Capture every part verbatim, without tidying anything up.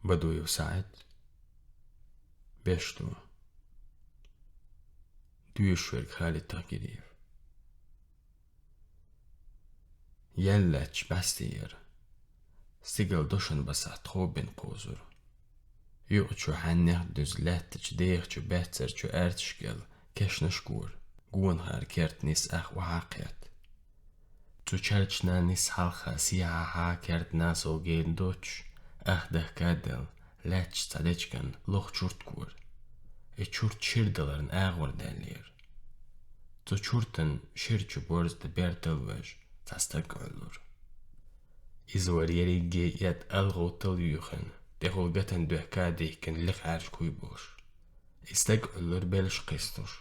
Бадуев СаӀид. Бешто. Доьшуш верг Халид Тахгириев. Яьлла лаьтташ бӀаьсте яр. Стигал дошан басахь тхов бен кхозур. Юкъа чу хьаннех дуьзза лаьттачу деха чу баьццара чу аьрташ кӀел кешнаш гора, гонахара керта нисса ах охьа а кхетта. Цу чарчана нисса хьалха сехьа-хьа керта насал гена доцуш, ах дахка а делла, лаьтташ цхьа дечиган лоха чурт гора. И чурт шира даларна агӀор даьллера. Цу чуртан шира чу борз тӀе бертал веш цхьа стаг Ӏуьллура. Иза вара ерриге а эт алгӀовтал юьйхина, тӀехула гатан доьхка а дихкина ликъ Ӏаьржа куй болуш. И стаг Ӏуьллура белш кхисталуш.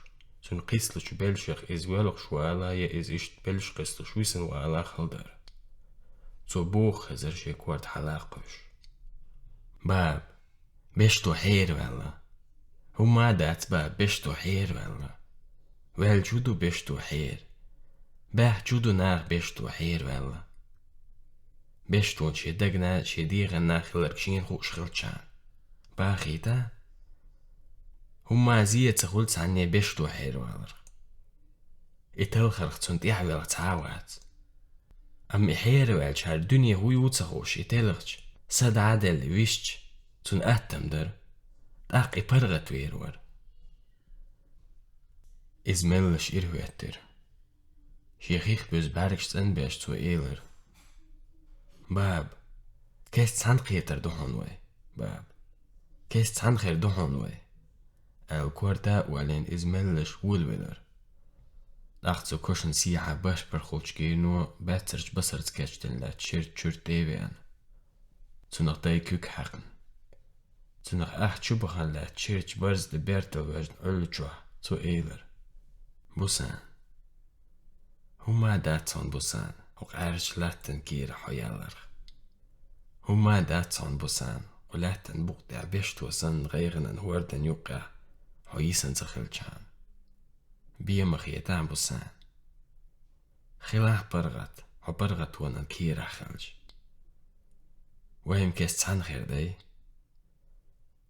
Цуьнан кхисталучу белшех иза воьлхуш вала я иза иштта белш кхисталуш висина вала хала дара. Цо боху хезара шен корта хьала а кхуьйсуш: «Баба, Бешто хьераваьлла. ХӀумма а дац, баба, Бешто хьераваьлла. Ваьлла чу ду Бешто хьера. Баьхна чу ду наха Бешто хьераваьлла». Бештона шен дагна, шен дегӀанна хилларг шена хууш хилчахьана, бахийта: «ХӀумма а зен а ца хуьлу цхьанне Бешто хьераваларх. И талхарх цунна тӀаьхьавелха цхьа а вац. Амма и хьераваьлча, хӀара дуьне хӀун ю ца хууш, и телхича, са дӀа а делла, висча, цунна аттам дара. ТӀаккха и паргӀат вер вара». Иза меллаша ирахӀоьттира. Шен хих буьззина бӀаьргаш цӀанбеш цо элира: «Баба, кеста цхьаьна кхетар ду хьуна вай, баба. Кеста цхьаьна хир ду хьуна вай», — аьлла, корта а олийна, иза меллаша волавелира. ТӀаккха цу кошан сехьа башпархалчу гено баьццарчу басарца кечдина лаьтта шира чуьра тӀе а веана, цунах дай куьг хьаькхна. Цунах ах чу бахана лаьтта ширачу барза тӀе бертал вежна Ӏуьллучохь цо элира: «Бусан, хӀумма а дац хьуна, бусан, хӀокху Ӏаьржачу латтана кийрахь хьо ялларх. ХӀумма а дац хьуна, бусан, кху лаьттан букъа тӀехь Бешто санна гӀайгӀанан хӀордан юккъехь хьо йисина ца хилчахьана. Бен ма хетахь, бусан. Хилахь паргӀат, хьо паргӀатонан кийрахь хилча. Вай-м кеста цхьаьна хир дай.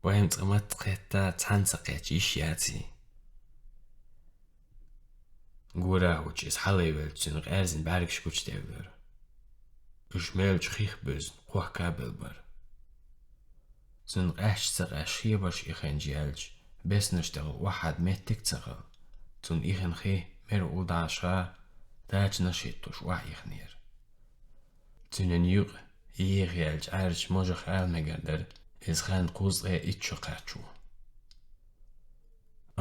Вай-м цкъа матта кхетта, цхьаьна ца кхетча йиш яций». Гора а хӀуттуш, иза хьалавелча, цуьнан къаьрзина бӀаьргаш гучудевлира. Уьш меллачу хих буьззина кхохка а белла бара. Цуьнан къаьсташ ца къаьсташ хебарш ихинчу яьлча, беснаш тӀехула охьадо меттиг а ца хилла, цунна ихина хи мера уллохь дӀа а ша, дачанаш а хӀиттош охьаихнера. Цуьнан юкъа еха яьллачу Ӏаьржачу можах ала мегар дара, иза хан кхузткъе итт шо кхаьчна ву.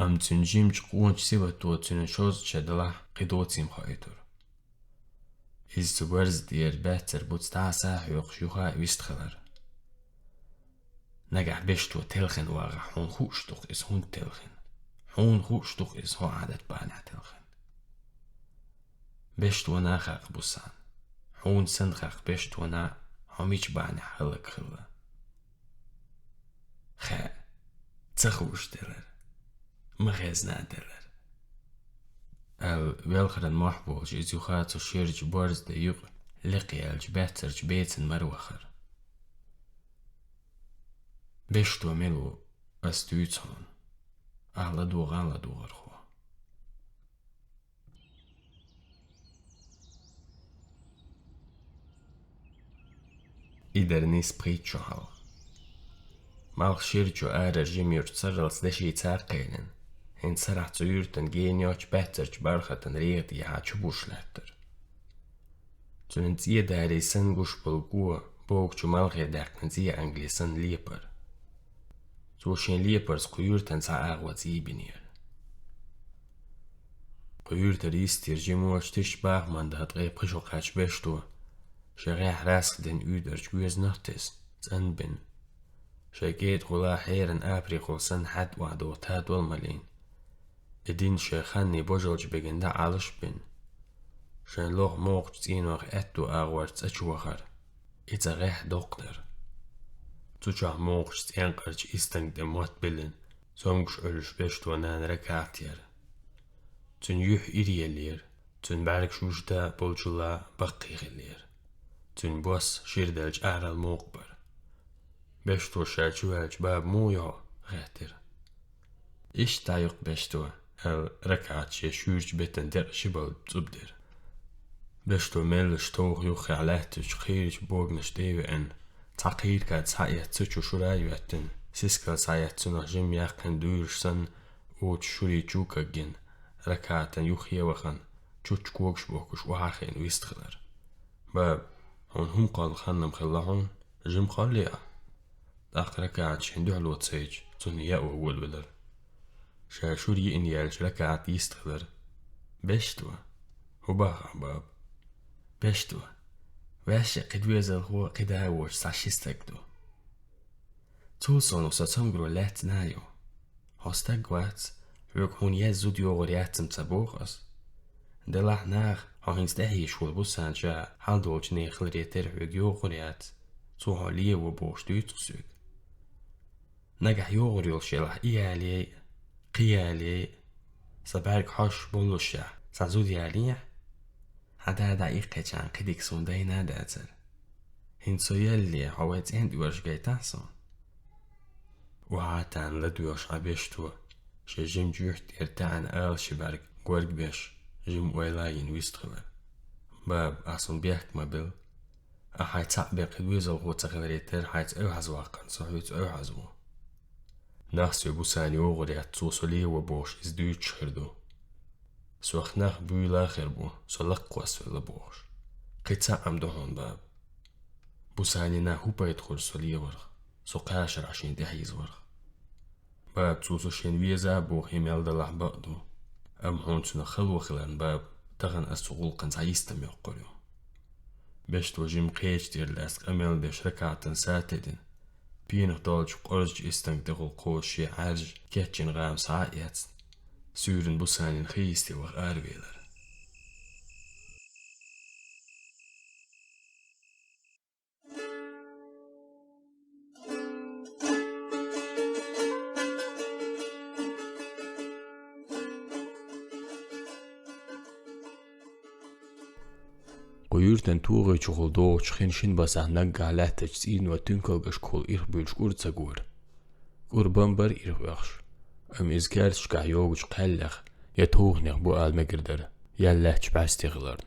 Амма цуьнан жимачу къоначу сиватто цуьнан шозза шо делахь, кхин доцийна хоуьйтура. Иза цу барза тӀера баьццара буц дӀа а схьахьоькхуш юха а вистхилира. «Нагахь Бешто телхина вагӀахь, хьуна хууш ду-кх иза хӀунда телхина? Хьуна хууш ду-кх иза хӀун Ӏадат бахьанехь телхина? Бештона хаьа-кх, бусан. Хьуна санна хаьа-кх Бештона, хьо мича бахьанехь хӀаллакьхилла». «Хаьа, ца хууш делара, ма хезна делара», — аьлла, велхаран мохь болуш, иза юха цу ширачу борза тӀе юкъа лекха яьллачу баьццарчу бецан мара вахара. «Бешто мила ву, ас дуьйцу хьуна, ахь ладогӀа а ладогӀархо». И дара нийсса пхийтта шо хьалха. Малх шира чу арара жима юрт сарралц дешица а кхелина, хӀинца сарахь цу юьртан гена йоцчу баьццарчу бархатан регӀа тӀехьа чубуш лаьттара. Цуьнан цӀен дарий санна гуш болу го богучу малхе даьккхина цӀен ангали санна лепара. Цо шен лепарца кху юьртан цхьа агӀо цӀий бинера. Кху юьртара йистера жимочу тиша бахаман дан ткъе пхи шо кхаьчна Бешто, шен гӀехь раскха дина уьйдарчу оьзанах а тесна, цӀанбина, шайн кӀетӀахула хьеран апарехула санна хьаьдда охьадогӀу тадол а малийна, и дин шайн ханний божалчу бегина дӀаӀалаш а бина, шайн лоха мокхачу цӀийнах аьтту агӀор цӀа чу вахара. И цӀа гӀехь доккха дара. Цу чохь мокхачу цӀенкъарчу истанга тӀе мотт биллина, цомгуш Ӏуьллуш Бешто нана ракаӀат яра. Цуьнан юьхь иреллера, цуьнан бӀаьргаш вуьшта болчулла баккхий хиллера. Цуьнан бос шира делча арал мокха бара. Бешто ша чуваьлча, баба, муха йоагӀа? — хаьттира. — Иштта дӀаюкъ, Бешто, — аьлла, Ракаата шен шуьйрачу бетан декъа ши балд цӀубдира. Бешто меллаша товха юххехь лаьттачу кхерачу боганаш тӀе а веана, цхьа кхеркаца схьаэцна, цу чу шура а йоьттина, сискал схьаэцна, цунах жимма яьккхина дуйраш санна, оцу шурийн чу кагйина, Ракаатана юххе а вахана, чучча когаш бохкуш, охьа а хиъна вистхилира. — Баба, хьуна хӀума кхолла хан-м хилла хьуна, жимма кхоллий ахь? ТӀаккха Ракаата шен дуьхьало ца йича, цунна яа волавелира. Ша шура йиъна яьлча, Ракаата йистхилира. — Бешто, хӀун боху ахь, баба? — Бешто, ваьшшех кхин доьзалхо, кхин да а воцуш цхьа ши стаг ду. Цул совнаха со цамгаро лаьцна а ю. Хьо стаг вац, хьоьга хьуна еза зуда йогӀур яц-м ца боху ас. Делахь наха, хьо хӀинца тӀаьхьа йиш волу Бусана ша хьал долчу нехан хиларе терра хьоьга йогӀур яц, цо хьо лево бохуш дуьйцу-кх соьга. Нагахь йогӀур йолуш елахь, и ялае а, кхин ялае а, сан бӀаьрг хьош боллушехь, сан зуда ялехь, хьан да дӀа иккхичхьана кхин дика суна дайна а дацара. ХӀинца со ялале, хьо вайн цӀен тӀе оьржа гайтахь суна. Охьа а таьӀна, ладоьгӀуш Ӏа Бешто, шен жимачу юьхь тӀера таьӀна ала ши бӀаьрг горга беш, жимма ойла а йина вистхилира. — Баба, ахь суна бехк ма билла. Ахь хьайн цхьаъ бен кхин доьзалхо ца хиларе терра, хьайца эвхьазваккхарна, со хьоьца эвхьазво. Нах соьга Бусана йогӀур яц, цо со лево бохуш, иза дуьйцуш хир ду. Сох нах буьйла а хир бу, со лакха кхоссавелла бохуш. Кхин цхьаъ-м ду хьуна, баба. Бусанин нах хӀун пайда хуьлу со леварх, со кхачарахь шена тӀаьхьа йизварх? Баба, цо со шена веза а боху, и мел далахь бакъ ду. Амма хьуна цунах хало хиларна, баба, тахана ас цу гӀуллакхна цхьа йистам йоккхур ю. Бешто жимма кхечу тӀера лаьцна къамел деш Ракаатана са тедина, пенах долчу къорзачу истанга тӀехула кхочуш шен Ӏаьржа кечйина гӀама схьа а эцна, суьйранна Бусанин хи йисте ваха аравелира. Кху юьртан тогӀи чухула догӀучу хин шина басахь наггахь лаьттачу цӀийно туькалгашкахула ирх буьйлуш кӀур ца гора. КӀур бан бара ирх оьхуш, амма иза керташкахь йогучу кхаьллех я тоханех бу ала мегар дара, ял лаьтташ бӀаьсте хиларна.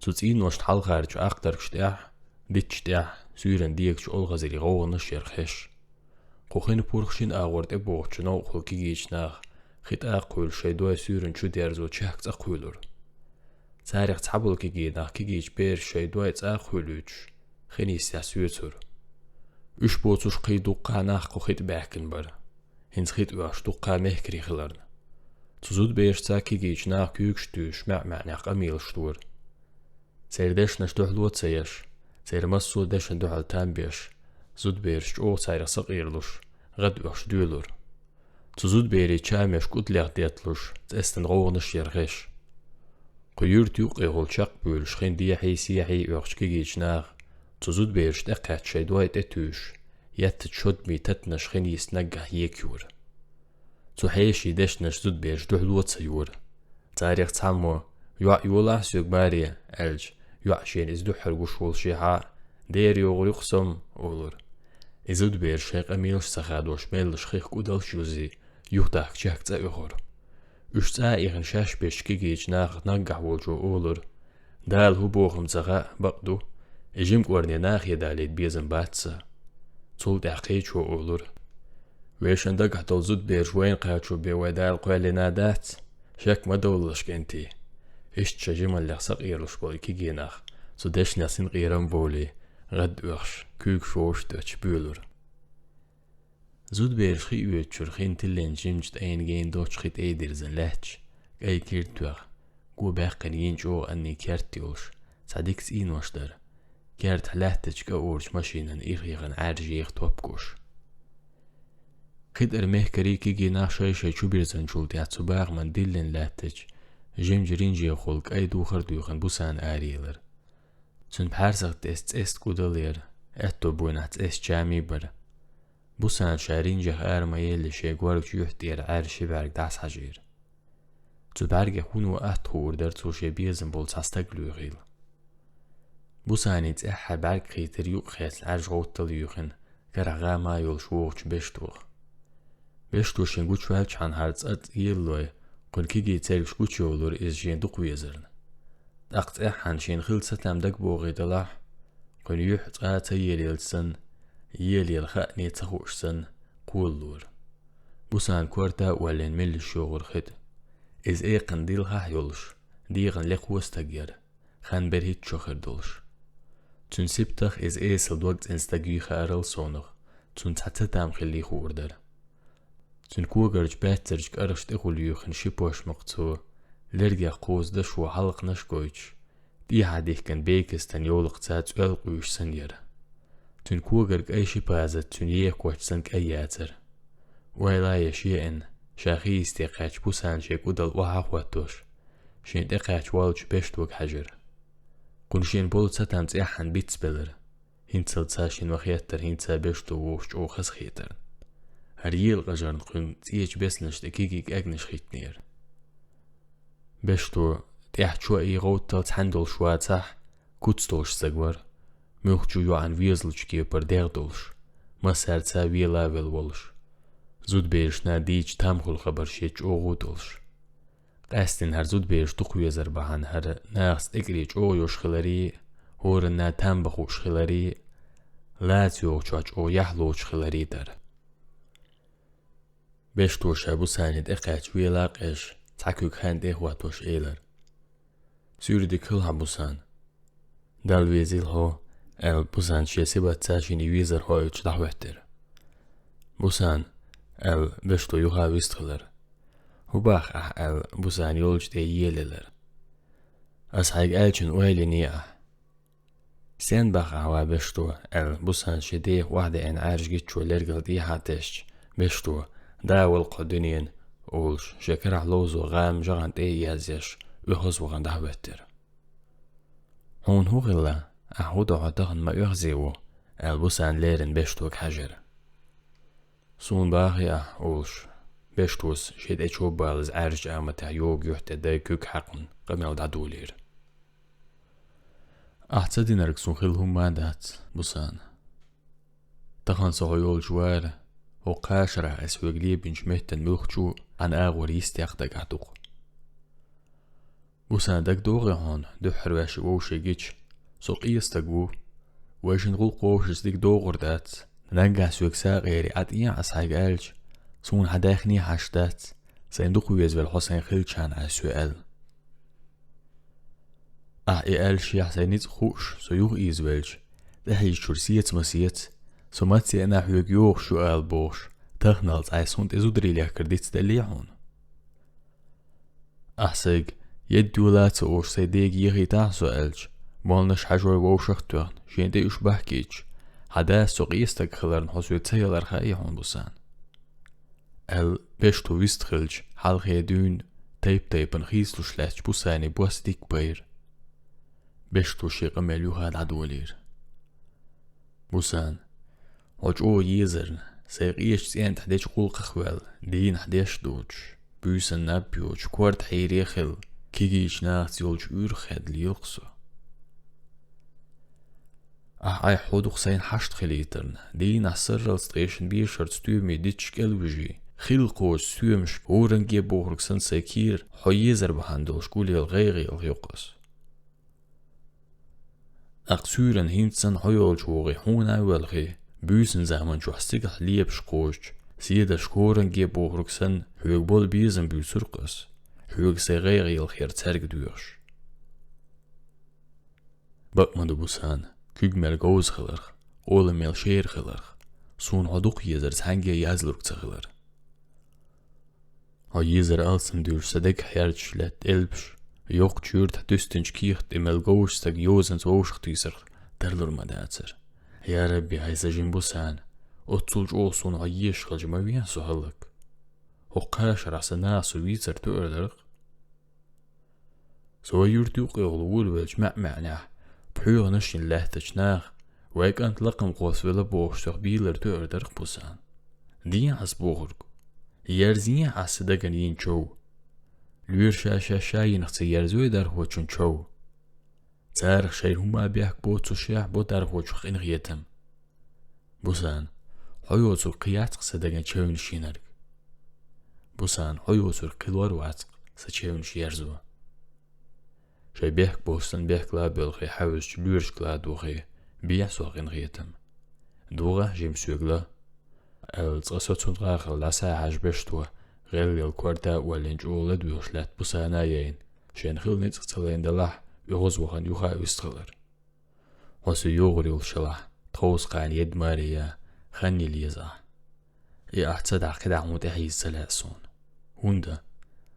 Цу цӀийношна хьалхарчу ахтаргаш тӀехь, дитташ тӀехь, суьйранна дегачу олхазарийн гӀовгӀанаш яра хезаш. Кху хин пурх шина агӀор тӀебогӀучу новкъахула кегийчу наха хи тӀаккха хуьйлуш шайн дой суьйранна чу дерзо чехка цӀа кхуьйлура. Царах цхьаболу кегий нах кегийчу бераш шайн дой цӀа а кхуьйлуьйтуш, хин йистехь соьцура. Уьш боцуш кхин дуккха а нах кху хи тӀе баьхкина бара, хӀинца хи тӀе оьхуш дуккха а мехкарий хиларна. Цу зудаберашца кегийчу наха куьйгаш туьйсуш маьӀ-маьӀӀехь къамелаш дора. Церан дешнаш дуьхьало а ца еш, церан массо а дешна дуьхьал там беш, зудабераш чӀогӀа царах сакъералуш, гӀадоьхуш доьлура. Цу зудаберийн чамеш кӀудалех детталуш, цӀестан гӀовгӀанаш яра хезаш. Кху юьрта юккъехула чекхбуьйлуш хин дехьий-сехьий оьхучу кегийчу наха цу зудабераш тӀекхаьчча шайн дой тӀетуьйсуш, еттачу шодмийн татанаш хин йиста наггахь екайора. Цу хьешийн дешнаш зудабераш дуьхьало а ца йора. Царах цхьаммо: «ЙоӀ йолахь соьга, баре», — аьлча, йоӀ шена иза дуьххьара гуш волушехь а: «Дера йогӀур ю-кх со-м», — олура. И зудабераш шайн къамелаш ца хадош меллаша хих кӀудалш а юзий, юхадахка чехка цӀа оьхура. Уьш цӀа а ихна шаьш бечу кегийчу нахах наггахь волчо олура: «Дала хӀун боху-м ца хаьа, бакъ ду, и жима кӀорне нахе далийта безам бац сан». Цул тӀаьхьа кхечо олура: «Вешан дагахь долу зудабераш вайна кхачо бен вай Дала кхоьллина дац? Шек ма довлалаш, кӀентий». Иштта шайн жималлех сакъералуш болу и кегий нах цу дешнех синкъерам а бовлий, гӀадоьхуш, куьйгаш вовшах а доьттуш, боьлура. Зудабераш хи оьцучуьра хин тиллина жимачу тӀайна гена доцчу хи тӀе а дирзина лаьтташ, кӀайн киртах, го баьккхина йина чӀогӀа аннийн керт йолуш, цхьа дика цӀийнош дара. Кертахь лаьттачу кӀаорачу машинан ирх яхана Ӏаьржа еха топпаш. Кхин тӀера мехкарий, кегий нах шай-шай чубирзинчул тӀаьхьа цу бахаман диллина лаьттачу жимачу ринжехула кӀайн духар а дуьйхина Бусана араелира. Цуьнан пхьарсагӀа тӀе цӀеста кӀудал яра, аьтто буйнахь цӀеста чамий бара. Бусана ша ринжех ара ма-елли шен горгачу юьхь тӀера Ӏаьржа ши бӀаьрг дӀасахьажийра. Цу бӀаьргех вуно атта хуур дара цо шен безам болу цхьа стаг лоьхийла. Бусанин цӀеххьара бӀаьрг хийтира юкъахецна Ӏаьржа гӀовттал а юьйхина, карахь гӀама йолуш вогӀучу Бештох. Бешто шен гучуваьлчхьана хӀара цӀа цӀа елалой, кхуьнан кегий цергаш гучуйовлура иза шен дукха везарна. ТӀаккха цӀеххьана шена хилла цатам дагабогӀий делахь, кхуьнан юьхь цкъа а ца елаелча санна, елаелла хаъне ца хууш санна, кхолалора. Бусана корта а оьллина меллаша йогӀура хи тӀе. Иза экханна дилхахь а йолуш, дегӀана лекхо стаг яра, хан бер хӀитта шо хир долуш. Цуьнан сибатах иза эсала дог цӀена стаг юй хаарал совнах, цунна цхьа цатам хиллий хуур дара. Цуьнан когарчу баьццарчу кӀарахчу тӀехула юьйхина ши пошмакх цо, лергех кхузза дашо хьалханаш а гойтуш, тӀехьа дихкина бекастан йовлакхца цӀоьлла къуьйсуш санна яра. Цуьнан когара кӀай ши пазат цуьнан еха коч санна кӀай яцара. Ойла а еш еана, ша хи йисте кхаьчча Бусана шен кӀудал охьа а хӀоттош, шен тӀекхаьчна волчу Бештога хьаьжира. Кхунна шена болу цатам цӀеххьана бицбелира. ХӀинцалц цхьа шина ма-хеттара хӀинца Бешто вовшах чӀогӀа хазахетарна. ХӀара ела къажарна кхуьнан цӀечу беснаш тӀе кегий кӀегнаш хӀиттинера. Бешто, тӀехь чоий гӀовттал цхьаьна долуш вацахь, куц долуш стаг вара, муьлххачу йоӀана везалучу кепара дегӀ долуш, массаьрца вела а велла волуш. Зудаберашна дийцича тамхула хабар шеца чӀогӀа долуш. Къаьсттина хӀара зудабераш дукха везар бахьана хӀара нахаца тӀекӀаре чӀогӀа йолуш хиларий, хӀоранна там бан хууш хиларий, лаца йогӀучохь чӀогӀа яхь лоцуш хиларий дара. Бешто ша Бусане тӀекхаьчча вела а къежжа, цхьа куьг хан тӀе а хӀоттош элира: «Суьйре дика хила хьан, Бусана». «Далла везийла хьо», — аьлла, Бусана шен сибатца шена и везар хоуьйтуш дӀахӀоьттира. «Бусана», — аьлла, Бешто юха а вистхилира. «ХӀун боху ахь?» — аьлла, Бусана йолчу тӀе елаелира. «Ас хьайга аьллачун ойла йиний ахь?» «Стен боху ахь, ва Бешто?» — аьлла, Бусана шен деха охьадеана Ӏаьржа гиччо лергал тӀехьа а тесча, Бешто, «Да вала кху дуьненан», — олуш, шен карахь ловзо гӀама жагӀана тӀе а язъеш, оьхаза вахана дӀахӀоьттира. «Хьуна хӀун хилла? Ахь хӀун до хьо тахана ма оьхзий ву?» — аьлла, Бусана леррина Бештога хьаьжира. «Суна бохий ахь?» — олуш, Бештос шен тӀе чуббалаза Ӏаьржачу аматехь йогу юьхь тӀе дай куьг хьаькхна, къамел дӀадолийра. «Ахь ца динарг суна хилла хӀумма а дац, Бусана. Тахана со хьо йолчу вара, хӀокху кхаа шарахь ас хьоьга лебинчу меттан муьлххачу а хьан агӀор йистех дагахь ду-кх. Бусана, дагадогӀий хьуна, дуьххьара ваьш и вовшех гича, со къен стаг ву. Вайшинна гӀуллакх вовшашца дика догӀур дац. Наггахь соьга сагӀа гӀертий, Ӏа тӀехьа ас хьайга аьлча, суна хьан даьхни хьашт дац, сайн дукха везавелла хьо сайн хилчахьана», — аьлла соьга аьлла. «Ахь и аьллашехь, сайн ницкъ хууш, со юха ийзавелча, тӀехьийзачуьра сеца ма сеца, со маца еана хьоьга йогӀуш ю ала бохуш, таханалц Ӏайса хӀунда тӀе зударий лехкар дицделлий хьуна? Ахь сайга, едда йола а ца олуш, сайн дега ехийтахьа со аьлча, молланаш хьажой вовшах а тоьхна, шена тӀе уьш бахкийтча, хьан дас со къен стаг хиларна хьо соьга ца ялар хаьий хьуна, Бусана?» — аьлла, Бешто вистхилча, хьалххе дуьйна тайп-тайпана хийцалуш лаьттачу Бусане бос дика байра. Бешто шен къамел юха а дӀадолийра. «Бусана, хьо чӀогӀа езарна, сайн къечу цӀен тӀехь дечу гӀуллакхах ваьлла, дийнахь деш а доцуш, буьйсанна наб а йоцуш, корта хьийре а хилла, кегийчу нахаца йолчу уьйрах хедда лела-кх со. Ахь айхьа хьо ду-кх сайна хьашт хилийтарна, дийнахь сарралц ткъе шина бешарца стоьмий дитча кӀелвижий, хилла кхочу стоьмашка хӀоранге а бохург санна сайн кийра хьо езар бахьана долуш гулъелла гӀайгӀа елха ю-кх ас. ТӀаккха суьйранна хӀинца санна хьо йолчу вогӀий хьуна а воьлхий, буьйсанна заманчохь стигахь лепаш кхочучу седаршка хӀоранге а бохург санна, хьоьга болу безам буьйцур-кх ас, хьоьга сайн гӀайгӀа елхаяр цаьрга доьхуш. Бакъ ма ду, Бусана, куьг мел говза хиларх, къола мел шера хиларх, суна хьо дукха езар цхьаьнгге а язлург ца хилар. Хьо езар алсам дуьйцуш сан дагахь хьерчаш лаьтта элпаш, йоккхачу юьртахь дуьстинчу кехат тӀе мел говзачу стаг йозанца вовшахтийсарх тарлур ма дацара. Я Рабби, хьайн сан жима Бусана, оццул чӀогӀа суна хьо езаш хилча ма вехьа со хӀаллак. ХӀокху кхаа шарахь сан наха со вийцар тоьар дара-кх. Со вайн юьрта юккъехула волавелча маьӀ-маьӀнехь, пхьоьханаш йина лаьттачу наха, вайн кӀант лакхамхоссавелла бохуш, сох бийлар тоьар дара-кх, Бусана. Дехьа ас бохург. Ерзийхьа ас сан дагана йина чов. Лоьраша шаьш ша йинах ца ерзой дархочун чов. Царах шайна хӀумма а бехк боццушехь бо дархочух къинхетам. Бусана, Хьо йоцург кхин яц-кх са деган чевнаш йинарг. Бусана, хьо йоцург кхин лор вац-кх са чевнаш ерзо. Шайн бехк боссана бехк лабоьлхе хьаьвзачу лоьрашка ладогӀахе, бехьа сох къинхетам. ДогӀа жима соьга ла, аьлла, цкъа соцун гӀахал дӀасахьаьжча, Бешто гӀеллел корта а оллина чӀогӀа ладоьгӀуш лаьтта Бусана а яйна, шайна хила ницкъ ца лайна делахь, оьгӀазвахана юха а вистхилар. Хьо со йогӀур йолуш елахь, тховса кхана едда маре я, хан йила еза ахь. И ахь ца дахь, кхидӀа хьуна тӀаьхьа йиза ца лаьа суна. ХӀунда?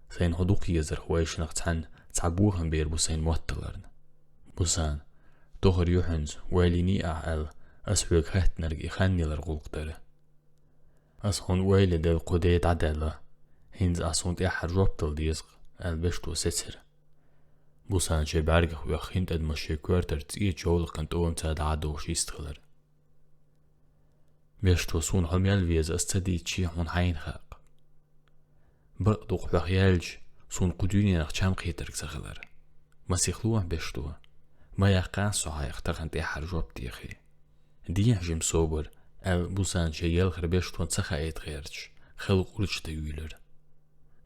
Сайна хьо дукха езарх вайшинах цхьаьна цхьа бохам бер бу сайна мотталарна. Бусана, тохар ю хьуьнца, ойла йиний ахь аьлла, ас хьоьга хаьттинарг и хан йилар гӀуллакх дара. Ас хьуна ойла делла кху де дӀадаьлла. ХӀинца ахь суна тӀаьххьара жоп дала деза-кх, аьлла, Бешто сецира. Бусана шайн бӀаьргах оьху хин тӀадамаш шен коьртара цӀечу йовлакхан тӀомаца дӀа а дохуш йистхилар. Бешто, суна хьо мел веза ас ца дийцча, хьуна хьайна хаьа-кх. Бакъ ду-кх, хьох яьлча, суна кху дуьненах чам кхетарг ца хилар. Ма сихло, Бешто. Ма яккха со хьайх тахана тӀаьххьара жоп дехе. Дехьа жима собар, аьлла, Бусана шен елхар Бештона ца хаийта гӀерташ, хала кӀурча тӀе юьйлира.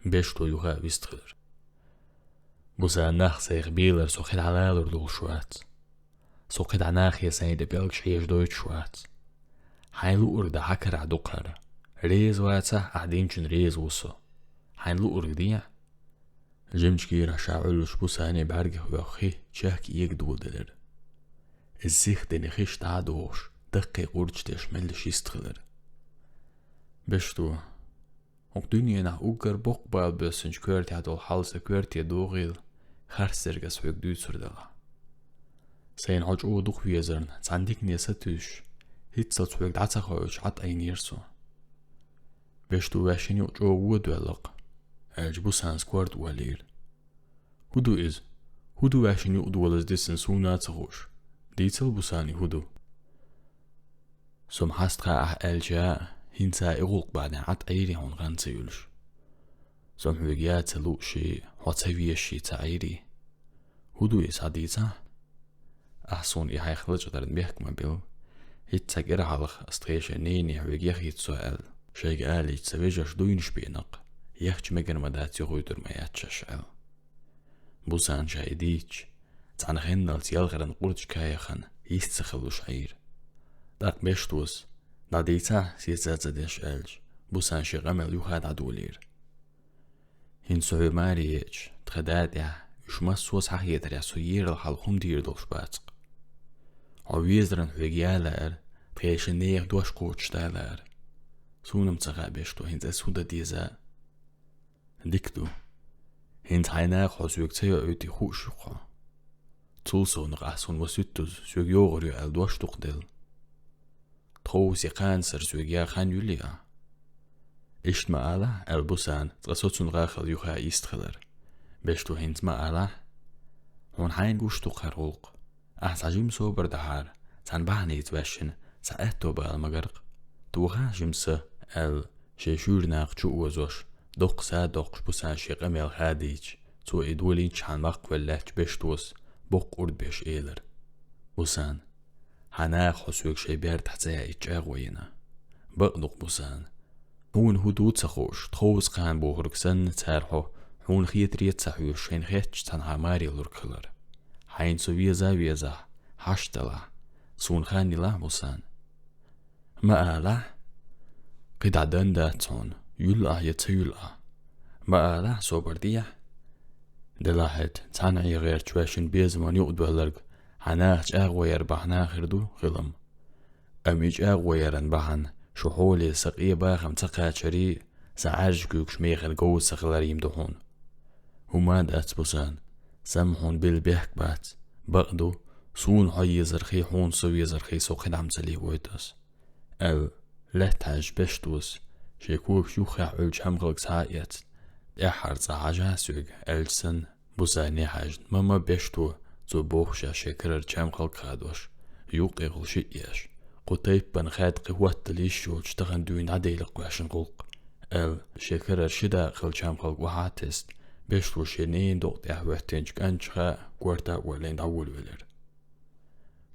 Бешто юха а вистхилира. Бусана, нах сайх белар со кхидӀа лалур долуш вац. Со кхидӀа нахе сайн тӀе пӀелгаш хьежадойтуш вац. Хьайн луург дан хьан карахь ду-кх хӀара. Реза вацахь, ахь динчунна реза ву со. Хьайн луург дехьа. Жимачу кийрахь ша Ӏуьллуш Бусанин бӀаьргах оьху хи чехка эга доладелира. Иза сихдина хиш дӀа а дохуш, даккхий кӀурча деш меллаша йистхилира. Бешто, хӀокху дуьненахь уггар боккха бала боьссинчу коьртехь долу хьал сан коьрте догӀийла, харцдерг ас хьоьга дуьйцур делахь. Сайна хьо чӀогӀа дукха везарна цхьана дикане сатуьйсуш, хӀинццалц хьоьга дӀа ца хоуьйтуш Ӏад Ӏийнера со. Бешто, ваьшшинна юкъа чӀогӀа вон доьлла-кх, аьлча, Бусанас корта олийра. ХӀун ду иза? ХӀун ду ваьшшинна юкъа долаза дисина суна а ца хууш? Дийцал, Бусане, хӀун ду? Со-м хьаста хаьа ахь аьлча, хӀинца и гӀуллакх бахьанехь Ӏад Ӏийрий хьуна хан ца юьллуш? Со-м хьоьга я ца лууший, хьо ца везаший ца Ӏийрий? ХӀун ду иза, схьадийцахь? Ахь суна и хьайх лачкъадарна мехкан ма билла. ХӀинца цхьа кӀира хьалха ас тхешан нене хьоьга яхийта со аьлла, шайга алийча, сан вежарша дуйнаш беана-кх, яхча мегар ма дац, юхуьйтур ма яц шаьш аьлла. Бусана ша и дийцча, цхьана хенналц ялхаран кӀурча каяхана йист ца хилуш Ӏийра. ТӀаккха Бештос, дӀадийцахь, сеца а ца деш аьлча, Бусана шен къамел юха а дӀадолийра. ХӀинца со хьоьга маре еача, тхан да тӀехь, уьш массо а схьахетарехь, со ерал хьалха хӀума дийр долуш бац-кх. Хьо везаран хьоьга я лаьара, тхешан нехан дош кхочуш да лаьара. Суна-м ца хаьа, Бешто, хӀинца ас хӀун дан деза а. Дика ду. ХӀинца хьайн наха хьо соьга ца йоуьйтий хууш ю-кх хьо. Цул совнах ахь суна ма суьттаза соьга йогӀур ю аьлла дош ду-кх делла. Тховса я кхана сара соьга я хан юьллий ахь? Иштта ма алахь, аьлла Бусана, цкъа соцун гӀахал юха а йист хилар. Бешто, хӀинца ма алахь. Хьуна хьайна гуш ду-кх хӀара гӀуллакх. Ахь цхьа жима собар дахьара, цхьана бахьаница ваьшшина, цхьа аьтто бала магар-кх. Тоха жима са, аьлла, шен шуьйра накха чу озош, доккха са а доккхуш Бусана шен къамел хадийча, цо и долийначхьана ваккхавелла лаьттачу Бештос, боккха урд беш элира: Бусана, хьан наха хьо соьга шайн бертахь ца яийта чӀагӀо йина. Бакъ ду-кх, Бусана. Хьуна хӀун ду ца хууш, тховса кхана бохург санна, цара хьо, хьуна хетаре а ца хьоьжуш, шайна хетачу цхьанхьа маре лург хилар. Хьайна со веза а везахь, хьашт далахь, суна хан йилахь, Бусана. Ма алахь. КхидӀа дан дац хьуна, юьллу ахь я ца юьллу ахь. Ма алахь, собар дехьа. Делахь хӀета, цхьана Ӏен гӀерташ ваьшшина безаман юкъадоьлларг хьан наха чӀагӀо яр бахьана хир ду хилам. Амма и чӀагӀо яран бахьана шу хьоле сан къен бахам ца кхачарий, сан Ӏаьржа куьйгаш механа говза ца хиларий-м ду хьуна. ХӀумма а дац, Бусана, сан-м хьуна билла бехк бац. Бакъ ду, суна хьо езархий, хьуна со везархий со кхидӀа-м ца лелавойту ас, аьлла, лаьтта хьаьжча Бештос, шен когаш юххехь Ӏуьллучу чамхалг схьа а эцна, тӀаьххьара цкъа хьажахьа соьга, аьлча санна, Бусане хьаьжна, ма-ма Бешто, цо бохуш шен карара чамхалг хадош, юккъехула шиъ еш, кху тайпана хаьдда кхин хӀоттал йиш йоцуш тахана дуьйна дӀаделла-кх ваьшшина гӀуллакх, аьлла, шен карара ши дакъа хилла чамхалг охьа а тесна, Бешто шен ненан докъа тӀехь хӀоьттинчу кӀанчаха корта а оллина дӀаволавелира.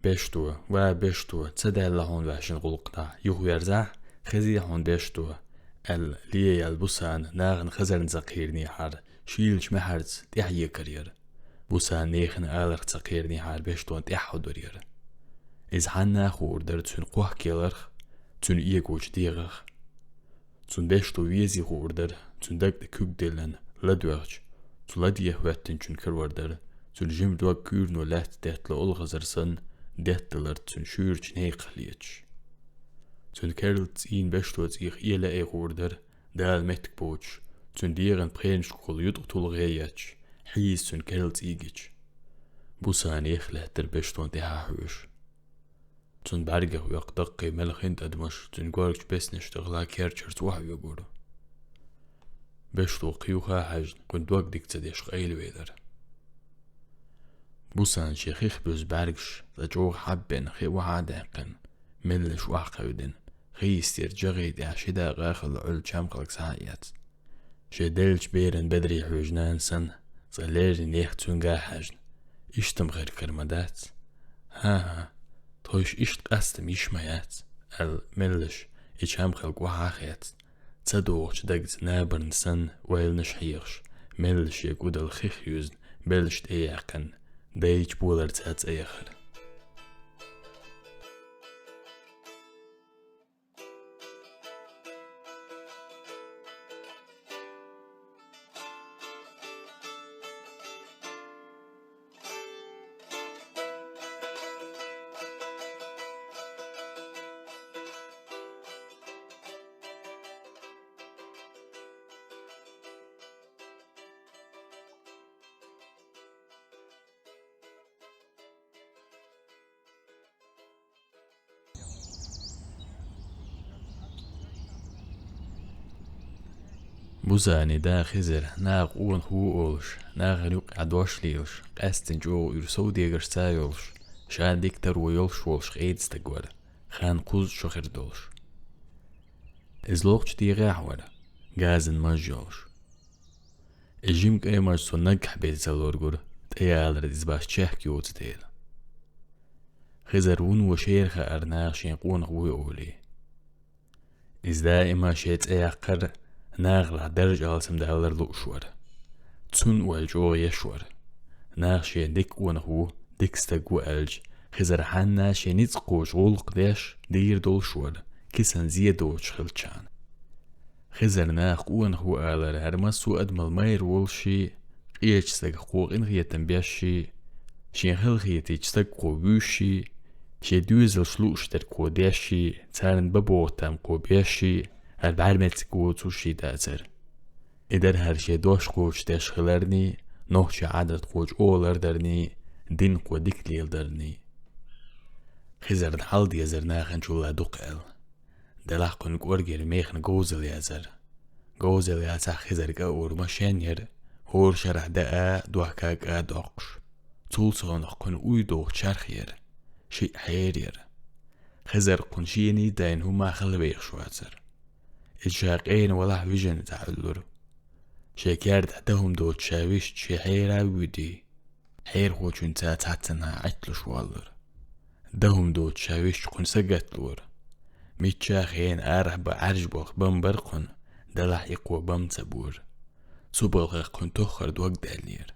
Бешто, ва Бешто, ца даьлла хьуна ваьшшина гӀуллакх дӀа, юхаверзахь, «Хезий хьуна, Бешто», — аьлла, ле яьлла Бусана нахана Хизарна ца кхийринехьара, шийлачу маьхьарца тӀаьхьа екар яра. Бусана нахана аларх ца кхийринехьара Бештона тӀаьхьа хьудур яра. Иза хьанна а хуур дара цуьнан кхохкаларх, цуьнан эгочу дегӀах. Цунна Бешто везий хуур дара, цуьнан даг тӀе куьг диллина, ладоьгӀча, цу ладегӀа хӀоьттинчун карор дара, цуьнан жима дог куьйрано лаьцна детталу олхазар санна, детталарца цуьнан шуьйрачу некхах леташ. Цуьнан керла цӀийнан Бешто цӀийх эла айхур дара, Дала меттиг боцуш, цуьнан дегӀан пхенашкахула юткъа тулгӀе етташ, хьийза цуьнан керла цӀий гича. Бусана еха лаьттара Бештона тӀаьхьа хьоьжуш. Цуьнан бӀаьргех оьккху даккхий мел хин тӀадамаш цуьнан горгачу беснаш тӀехула керчарца охьаоьгура. Бешто кхийха а хьаьжна, кхуьнан дог дика ца деш къайлавелира. Бусана шен хих буьззу бӀаьргаш цкъа чӀогӀа хьаббина, хи охьа а даьккхина, меллаша охьакхевдина, хи йистера жагӀи тӀехь ши дакъа а хилла Ӏуьллу чам хиларг схьа а эцна. Шен деллачу беран бедаре хьоьжу нана санна, цкъа леррина еха цуьнга а хьаьжна: «Иштта-м хир кара ма дац?» «ХӀан-хӀа, тхойша иштта къастам йиш ма яц», — аьлла, меллаша и чам хиларг охьа а хецна, ца догӀучу дагца набарна санна ойланаш хьехаш, меллаша шен кӀудал хих юьзна, белшаш тӀеяьккхина, дайчу боларца цӀа яхара. Бусанин да Хизар, наха къонах ву олуш, нахана юккъехь дош лелаш, къаьсттина чӀогӀа уьйр совдегаршца а йолуш, ша дика таро йолуш волуш къеда стаг вара, хан кхузткъа шо хир долуш. Иза лохучу дегӀехь вара, газан маж йолуш. И жима кӀай маж цунна наггахь беза ца лоргура, тӀеялар иза баш чехка йоцу дела. Хизар вуно шера хаьара наха шен къонах вуй олий. Иза даима шен цӀе яккхар, нахалахь даржа алсамдалар лууш вара. Цунна ойла чӀогӀа еш вара. Наха шен дика къонах ву, дика стаг ву аьлча, Хизар хьанна шен ницкъ кхочу гӀуллакх деш, дийр долуш вара, кисана зе доцуш хилчахьана. Хизар наха къонах ву алар, хӀара массо а адамал майра волуш и, къечу стагах кхо къинхетам беш и, шен хала хетийча стаг кхо вуьйш и, шен доьзалш лууш дерг кхо деш и, царна бан боху там кхо беш и, хӀара бӀаьрмециг воцуш и дацара. И дара хӀара шен дош кхочушдеш хиларний, нохчийн Ӏадат кхочу олар дарний, дин кхо дика леладарний. Хизарна хьал дезара наханчул а дукха аьлла. Делахь кхуьнан кӀоргера механа говзал язара. Говзал яцахь Хизар кӀа а ур машен яра, хӀора шарахь даа, дохка кӀа а доккхуш. Цул совнах кхуьнан уй доху чарх яра, шиъ хьер яра. Хизар кхуьнан шений дайна хӀумма хала вехаш вацара. Иза ша къена валахь вижина дӀа Ӏуьллура. Шен керда дан хӀума доцуш ша висча шен хьера а вуьйдий. Хьерхочуьнца цхьаццанхьа Ӏитталуш воллура. Дан хӀума доцуш ша висча кхуьнан сагатлора. Мичча а хена арахь бан Ӏаьржа болх бан бара кхуьнан, делахь и кхо бан ца бора. Цу балхах кхуьнан тоххара дог даьллера.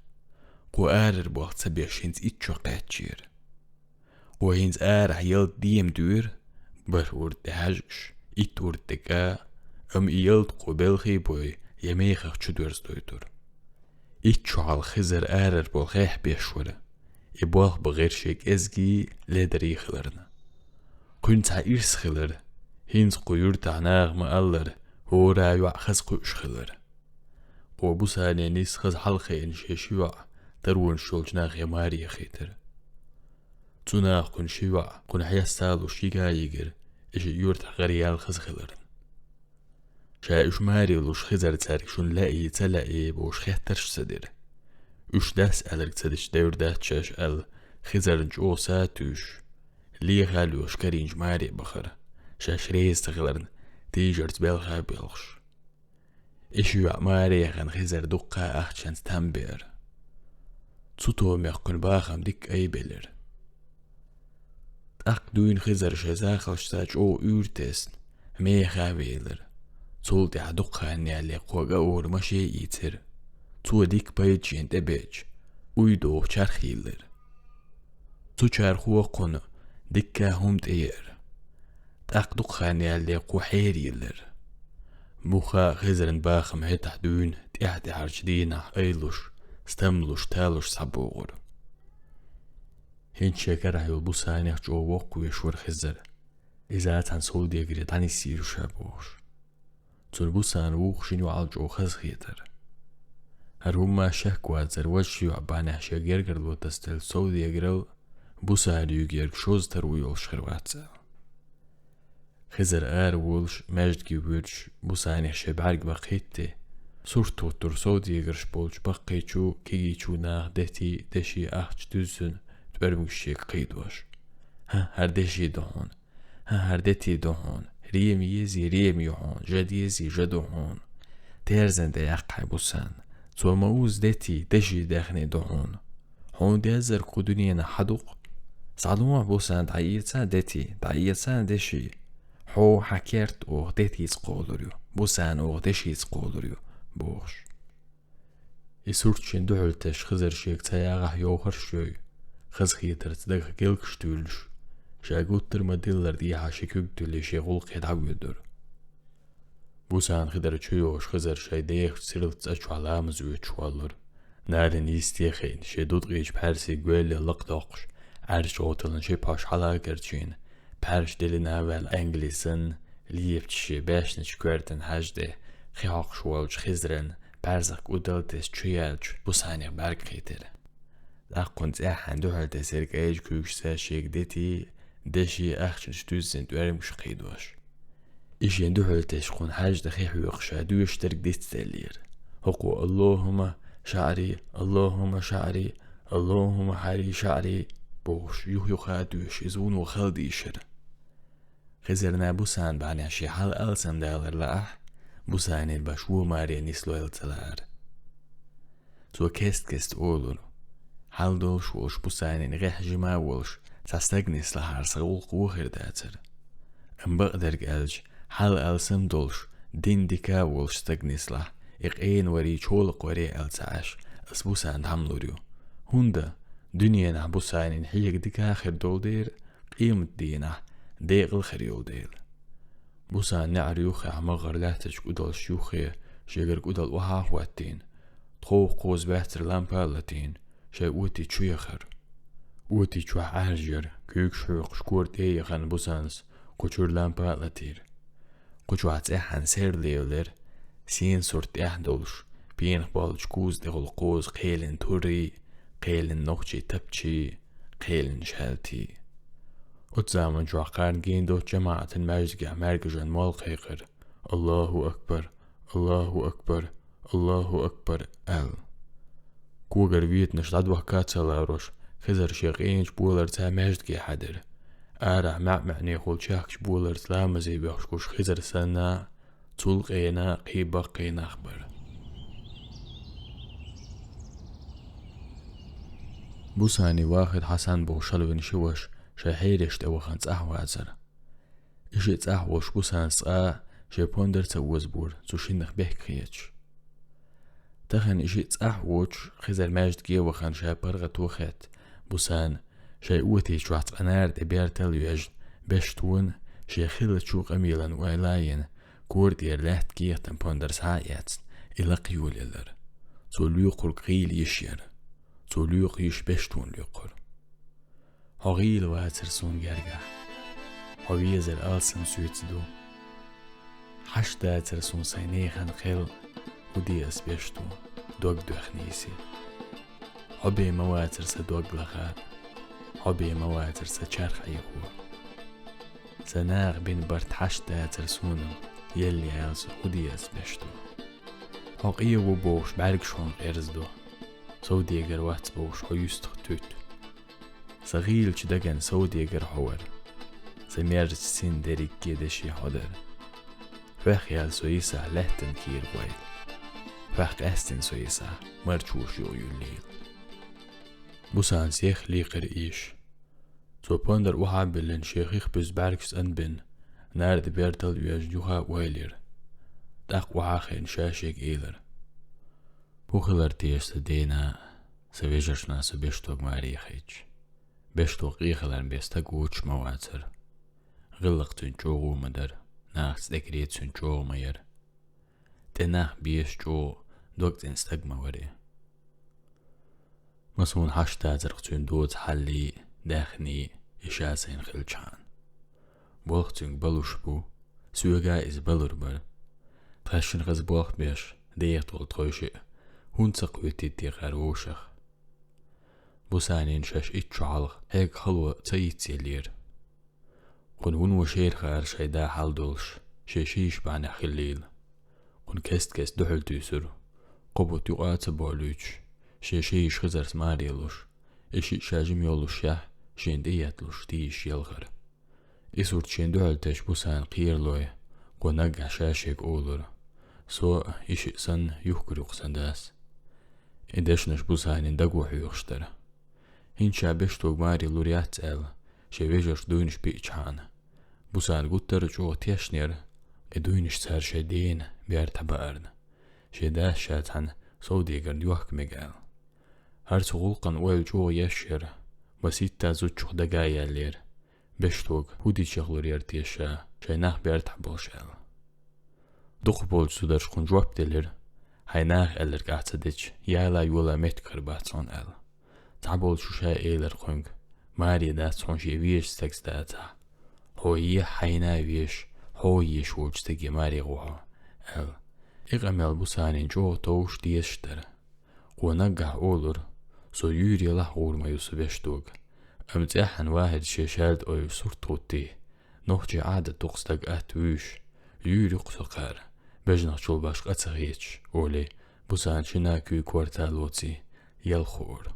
Кхо арара болх ца беш хӀинца итт шо кхаьчнера. Кхо хӀинца арахь ялта дема дуьйра, бархӀ урд тӀе хьаьжкӀаш, итт урд тӀе кӀа, амма и ялта кхо белхий бой я мехах чу доьрзадойтура. Итт шо хьалха Хизар арара болх хьехь беш вара. И болх бан гӀира шен кӀезгий, ледарий хиларна. Кхуьнан цхьа ирс хилара, хӀинца кху юьртахь наха ма-аллара, хӀора йоӀ хаза кхуьуш хилара. Кхо Бусанин нис хаза хьалакхиъна шен ши йоӀ таронаш йолчу нахе маре яхийтира. Цу наха кхуьнан ши йоӀ кхуьнан хьеста а луш йига а йигира, и шиъ юьртахь гӀараяьлла хаза хиларна. Ша уьш маре луш Хизар цаьрга шуна лаьий, ца лаьий бохуш хеттарш а ца дира. Уьш дас аьлларг ца дича девр дац шаьш аьлла, Хизарна чӀогӀа са а туьйсуш, леха а лоьхуш карийначу маре а бахара, шаьш реза ца хиларна, тийжарца белха а боьлхуш. И ши йоӀ маре яхана Хизар дуккха а ахчанца там беара. Цу томех кхуьнан бахам дикка айбелира. ТӀаккха дуьйна Хизар шайн захалшца чӀогӀа уьйр тесна, меха велар. Цул тӀаьхьа дукха хан ялале кхо гӀа ур машен ийцар. Цо дика пайда шийна тӀебеача, уй доху чарх йиллар. Цу чархо кхунна дикка хӀума тӀеяра. ТӀаккха дукха хан ялале кхо хьера йиллар. Муха Хизаран бахам хӀетахь дуьйна тӀаьхьа-тӀаьхьарчу дийнахь айлуш, стамлуш, талуш схьабогӀура. ХӀинца шен карахь йолу Бусанех чӀогӀа воккхавеш вара Хизар. Иза цхьана совдегаре дӀанисйийра ша бохуш. Цунна Бусана вукху шина йоӀал чӀогӀа хазахетара. ХӀара хӀумма шек вацара, важа ши йоӀ бахьанехь шен гергарло тасаделла совдегарал Бусана юьйгерг шозза таро йолуш хир вац аьлла. Хизар ара волуш, маьждиге воьдуш, Бусанех шен бӀаьрг баккхийтта, сурт хӀуттура совдегарш болчу баккхийчу, кегийчу наха дети, деши, ахча дуьззина тӀоьрмигаш шега кхийдош. ХӀан, хӀара деши ду хьуна? ХӀан, хӀара дети ду хьуна? Рема езий, Рема ю хьуна, жа дезий, жа ду хьуна. Терзан тӀе яккха хьайн Бусана. Цо ма узу дети, деши даьхни ду хьуна. Хьуна деззарг кху дуьненахь хьан ду-кх? Схьадохьа, Бусана, дӀаэца дети, дӀаэца деши. Хьо хьан керт оха детица кхолур ю, Бусана оха дешица кхолур ю, бохуш. И сурт шина дуьхьал тесча, Хизар шега ца ягӀахь йовхарш йой, хазахетарца дагах гелгаш туьйлуш, ша гуттар а ма-диллара, тӀехьа ши куьг туьллий шен гӀуллакхе дӀавоьдура. Бусана хи дара чу йогӀуш, Хизар шайн дехачу сирлачу цӀа чохь ламаз оьцуш воллура. Нана йисте хиъна, шен дудкъийчу пхьаьрсийн гоьлле лакхадоккхуш, Ӏаьржачу гӀовталан ши пхьош хьала а карчийна, пхьаьрш дилина а ваьлла, Ӏенгали санна, лепачу шен баьшначу коьртан хьаьжа тӀе хи хьокхуш волчу Хизаран бӀаьрзах кӀудал тесна чу яьллачу Бусанех бӀаьрг кхийтира. ТӀаккха кхунна цӀеххьана дуьхьал тесира кӀайчу куьйгашца шега дети, деши, ахчанаш дуьззина тӀоьрмигаш кхийдош. И шен дуьхьал тесча, кхунна хьаьжа тӀе хи хьоькхуш, ша доьшуш дерг дицделлера. ХӀокхо: «Аллахумма шаъри, Аллахумма шаъри, Аллахумма хьари шаъри», – бохуш, юх-юха а доьшуш, иза вуно хала дийшира. Хизарна Бусана бахьанехь шен хьал алсамдалар лаахь, Бусанин баш вон маре нислойла ца лаара. Цо кест-кеста олура: «Хьал долуш волуш Бусанин гӀехь жима а волуш, цхьа стаг нислахьара, сан гӀуллакх вон хир дацара. Амма бакъдерг аьлча, хьал алсам долуш, дин дика а волуш стаг нислахь, и къена варий, чолакх варий аьлла ца Ӏаш, ас Бусана дӀа ма лур ю. ХӀунда дуьненахь Бусанин хьега дика а хир долу дела, къематдийнахь декъала хир йолу дела». Бусана неӀар юххехь, магӀар лаьттачу кӀудалш юххе шегара кӀудал охьа а хӀоттийна, тховх кхоза баьццара лампа а латийна, шайн оти чу яхара. Оти чохь Ӏаьржа яра, куьйгаш хьоькхуш кора тӀе а яхана Бусанас кху чуьра лампа а латийра. Кху чохь цӀеххьана серла лелара, сийна сурт тӀехь долуш, пенах боллучу куза тӀехула кхозу кхелина туррий, кхелина нохчий тапчий, кхелина шаьлтий. Оцу заман чохь кхарна гена доцу жамаӀатан маьждигехь маьркӀажан молла кхайкхира: «Аллаху акбар! Аллаху акбар! Аллаху акбар!» – аьлла. Когара ветанаш дӀадохка а ца ларош, Хизар шен къеначу боларца маьждиге хьаьдира. Арахь маьӀ-маьӀнехула чехкачу боларца ламазе боьхкуш Хизар санна, цул къена кхин баккхий нах бара. Бусани Вахид Хьасан боху шалвина ши ваша шайн хьереш тӀе вахана цӀахь вацара. И шиъ цӀахь волуш Бусанас цкъа а шен пондар ца озабора, цу шиннах бехк хеташ. Тахана и шиъ цӀахь воцуш, Хизар маьждиге а вахана, ша паргӀато хетта, Бусана, шайн оти чохь цкъа нара тӀе бертал а йоьжна, бештона, шен хиллачу къамелан ойла а йина, кора тӀера лаьтта кехатан пондар схьа а эцна, и лакха йолаелира. Цо лоькхург гӀийла йиш яра. Цо лоькху йиш бештона лоькхура. Хьо гӀийла вацара суна гергахь. Хьо везар алсам соьца ду. Хьашт дацара суна сайн нехан кхел, хӀу де ас бешто, дог доьхна йиси. Хьо бен ма вацара сан дог лаха, хьо бен ма вацара сан чарх Ӏехо. Сан наха бина барт хьашт дацара суна, елла ялса хӀу де ас бешто. Хьо къе ву бохуш бӀаьргаш хьуна къерзадо, совдегар вац бохуш хьо юьстах туьтту. Сан гӀийлачу даган совдегар хьо вара. Сан мерзачу син дерригге деши хьо дара. Хьох яьлла со йисахь лаьттан кийра гӀойла. Хьох къаьстина со йисахь марчош юкъа юьллийла. Бусана сех лийкхира ийша. Цо пондар охьа а биллина, шен хих буьзза бӀаьргаш цӀанбина, Нарда бертал вежа юха ойлира. ТӀаккха охьа а хиъна ша шега элира: «ХӀун хилар теша сан дена, сан вежаршна со Бештога маре яхийташ? Бештога къе хиларна бен стаг вочуш ма вацара. ГӀиллакх цуьнан чӀогӀа ма дара, нахаца тӀекаре цуьнан чӀогӀа ма яра. ТӀе нах беша чӀогӀа дог цӀена стаг ма вара и. Ма суна хьашт дацара-кх цуьнан доцу хьаллий, даьхний, и ша сайна хилчхьана. Болх цуьнга балуш бу, соьга а иза балур бара. Тхаьшшинна хаза болх беш, дехьа тхула тхойшиъ, хӀунда ца кхоьттий те кхара вовшах?» Бусанина шаьш итт шо хьалха хьегна хало ца йицъеллера. Кхунна вуно шера хаьара шайн да хьал долуш, шен ши йиша бахьанехь хиллийла. Кхунна кест-кеста дуьхьал туьйсура, кхо бутт юкъа а ца болуьйтуш, шен ши йиша Хизарца маре луш, и шиъ ша жима йоллушехь, шена тӀеетталуш тийшаш ялхара. И сурт шена дуьхьал тесча Бусана кхералой, кхо наггахь ша шега олура: «Со а, и шиъ санна, юхкур ю-кх сан дас». И дешнаш Бусанин даго хьоьхуш дара. ХӀинца ша Бештога маре лур яц аьлла, шен вежарша дуйнаш биъчхьана, Бусана гуттар а чӀогӀа тешнера, и дуйнаш цара шайн дена бертахь баарна, шен дас ша цхьана совдегарна йохка мега аьлла. ХӀара цу гӀуллакхан ойла чӀогӀа еш яра, масийтта зудчух дага а яьллера. Бештога хӀун дича яхалур яра теша, шайн нах бертахь болуш аьлла. Дукхахболчу зударша кхунна жоп делира: «Хьайн наха аьлларг ахь ца дича, яла а йола а меттиг хир бац хьуна», — аьлла. Цхьаболчу ша элира кхуьнга: «Маре дац хьуна шен везачу стагца дацахь. Хьо ехьа хьайна а везаш, хьо а езаш волчу стаге маре гӀо хьо», — аьлла. И къамел Бусанина чӀогӀа товш, дезаш дара. Кхо наггахь олура: «Со юьйр ялахь гӀур ма ю сан Бештога. Амма цӀеххьана ВахӀида шен шаьлта ойуш сурт хӀуттий, нохчийн Ӏадат ду-кх стаг атта вуьйш, юьйр ю-кх со кхара, бежанах чул башха къа ца хеташ», — олий, Бусана шина куьйга корта а лоций, ялх хуура.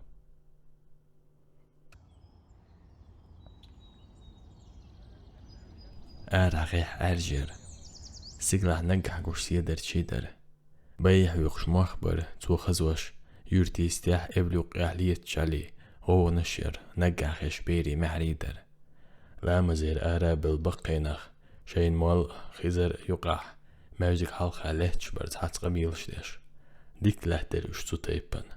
Арахьа хехь Ӏаьржа яра. Стигалахь наггахь гуш седарчий дара. Байе хьоькхуш мох бара, цо хазош, юьртан йистехь, эвла юккъехь леташ Ӏалий, гӀовгӀанаш яра, наггахь хезаш берийн маьхьарий дара. Ламазера ара а белла баккхий нах, шайна молла а, Хизар а юкъахь, маьждиг хьалха лаьтташ бара цхьацца къамелаш деш. Дика лаьттира уьш цу тайпана.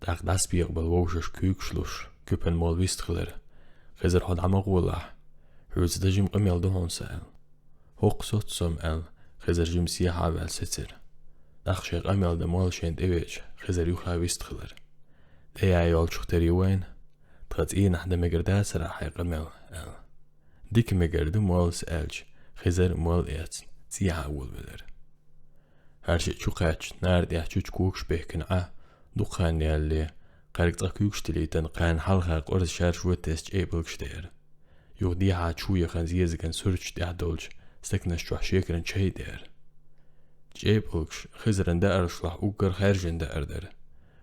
ТӀаккха дӀасабекъабелла вовшашка куьйгаш луш, куьпан молла вистхилира: «Хизар, хьо дӀа ма гӀолахь, хьоьца дан жима къамел ду хьуна сан», — аьлла. «ХӀокху соццу со-м», — аьлла, Хизар жима сехьа а ваьлла сецира. ТӀаккха шен къамел дан молла шена тӀевеача, Хизар юха а вистхилира. «ТӀе яа йолчух тера ю вайна, тхан цӀийнахь дан мегар дацара хьайн къамел», — аьлла. «Дика мегар ду, моллас», — аьлча, Хизар а молла а эцна, цӀехьа а волавелира. ХӀара шиъ чу кхаьчча, нара тӀехь чучу когаш бехкина Ӏа, дукха хан ялале, кхаьрга цкъа куьйгаш тилийтина, кхарна хьалха къорза шаьрш вуьттаза чӀепалгаш деара. Юха дехьа чу яхана зезаган суьрташ тӀехь долчу стаканаш чохь шекаран чай деара. ЧӀепалгаш Хизаран даарашлахь уггар хаьржина даар дара.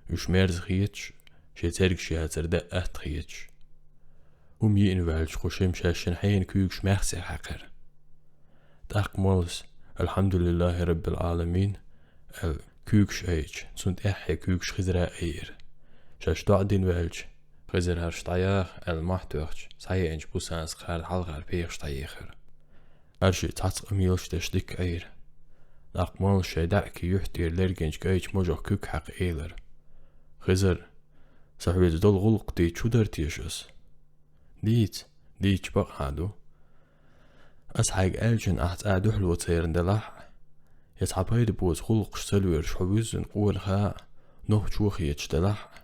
Уьш мерза хеташ, шен цергаш яцара даа атта хеташ. ХӀума йиъна ваьлча, кху шимма шаьшшинна хьенан куьйгаш маьхсех хьаькхира. ТӀаккха моллас: «Алхьамдулиллахи раббил Ӏаламин», — аьлла, куьйгаш айча, цунна тӀаьххье куьйгаш Хизара а айира. Шаьш доӀа дина ваьлча, Хизар: «ХӀорш дӀаяха», — аьлла, мохь тоьхча, схьаеанчу Бусанас кхарна хьалхара пхьегӀаш дӀаехира. ХӀара шиъ цхьацца къамелаш деш дика Ӏийра. ТӀаккха моллас шайн даьӀахкийн юьхь тӀера лергинчу кӀайчу можах куьг хьаькхна элира: «Хизар, сан хьоьца долу гӀуллакх дийцича хӀун дара теша ас?» «Дийца, дийцича бакъахьа ду. Ас хьайга аьллачунна ахь цкъа дуьхьало ца ярна делахь а, я цхьа пайда боцу гӀуллакхаш ца лоьруш хьо вуьззина къонах а, нохчо а хеташ делахь а,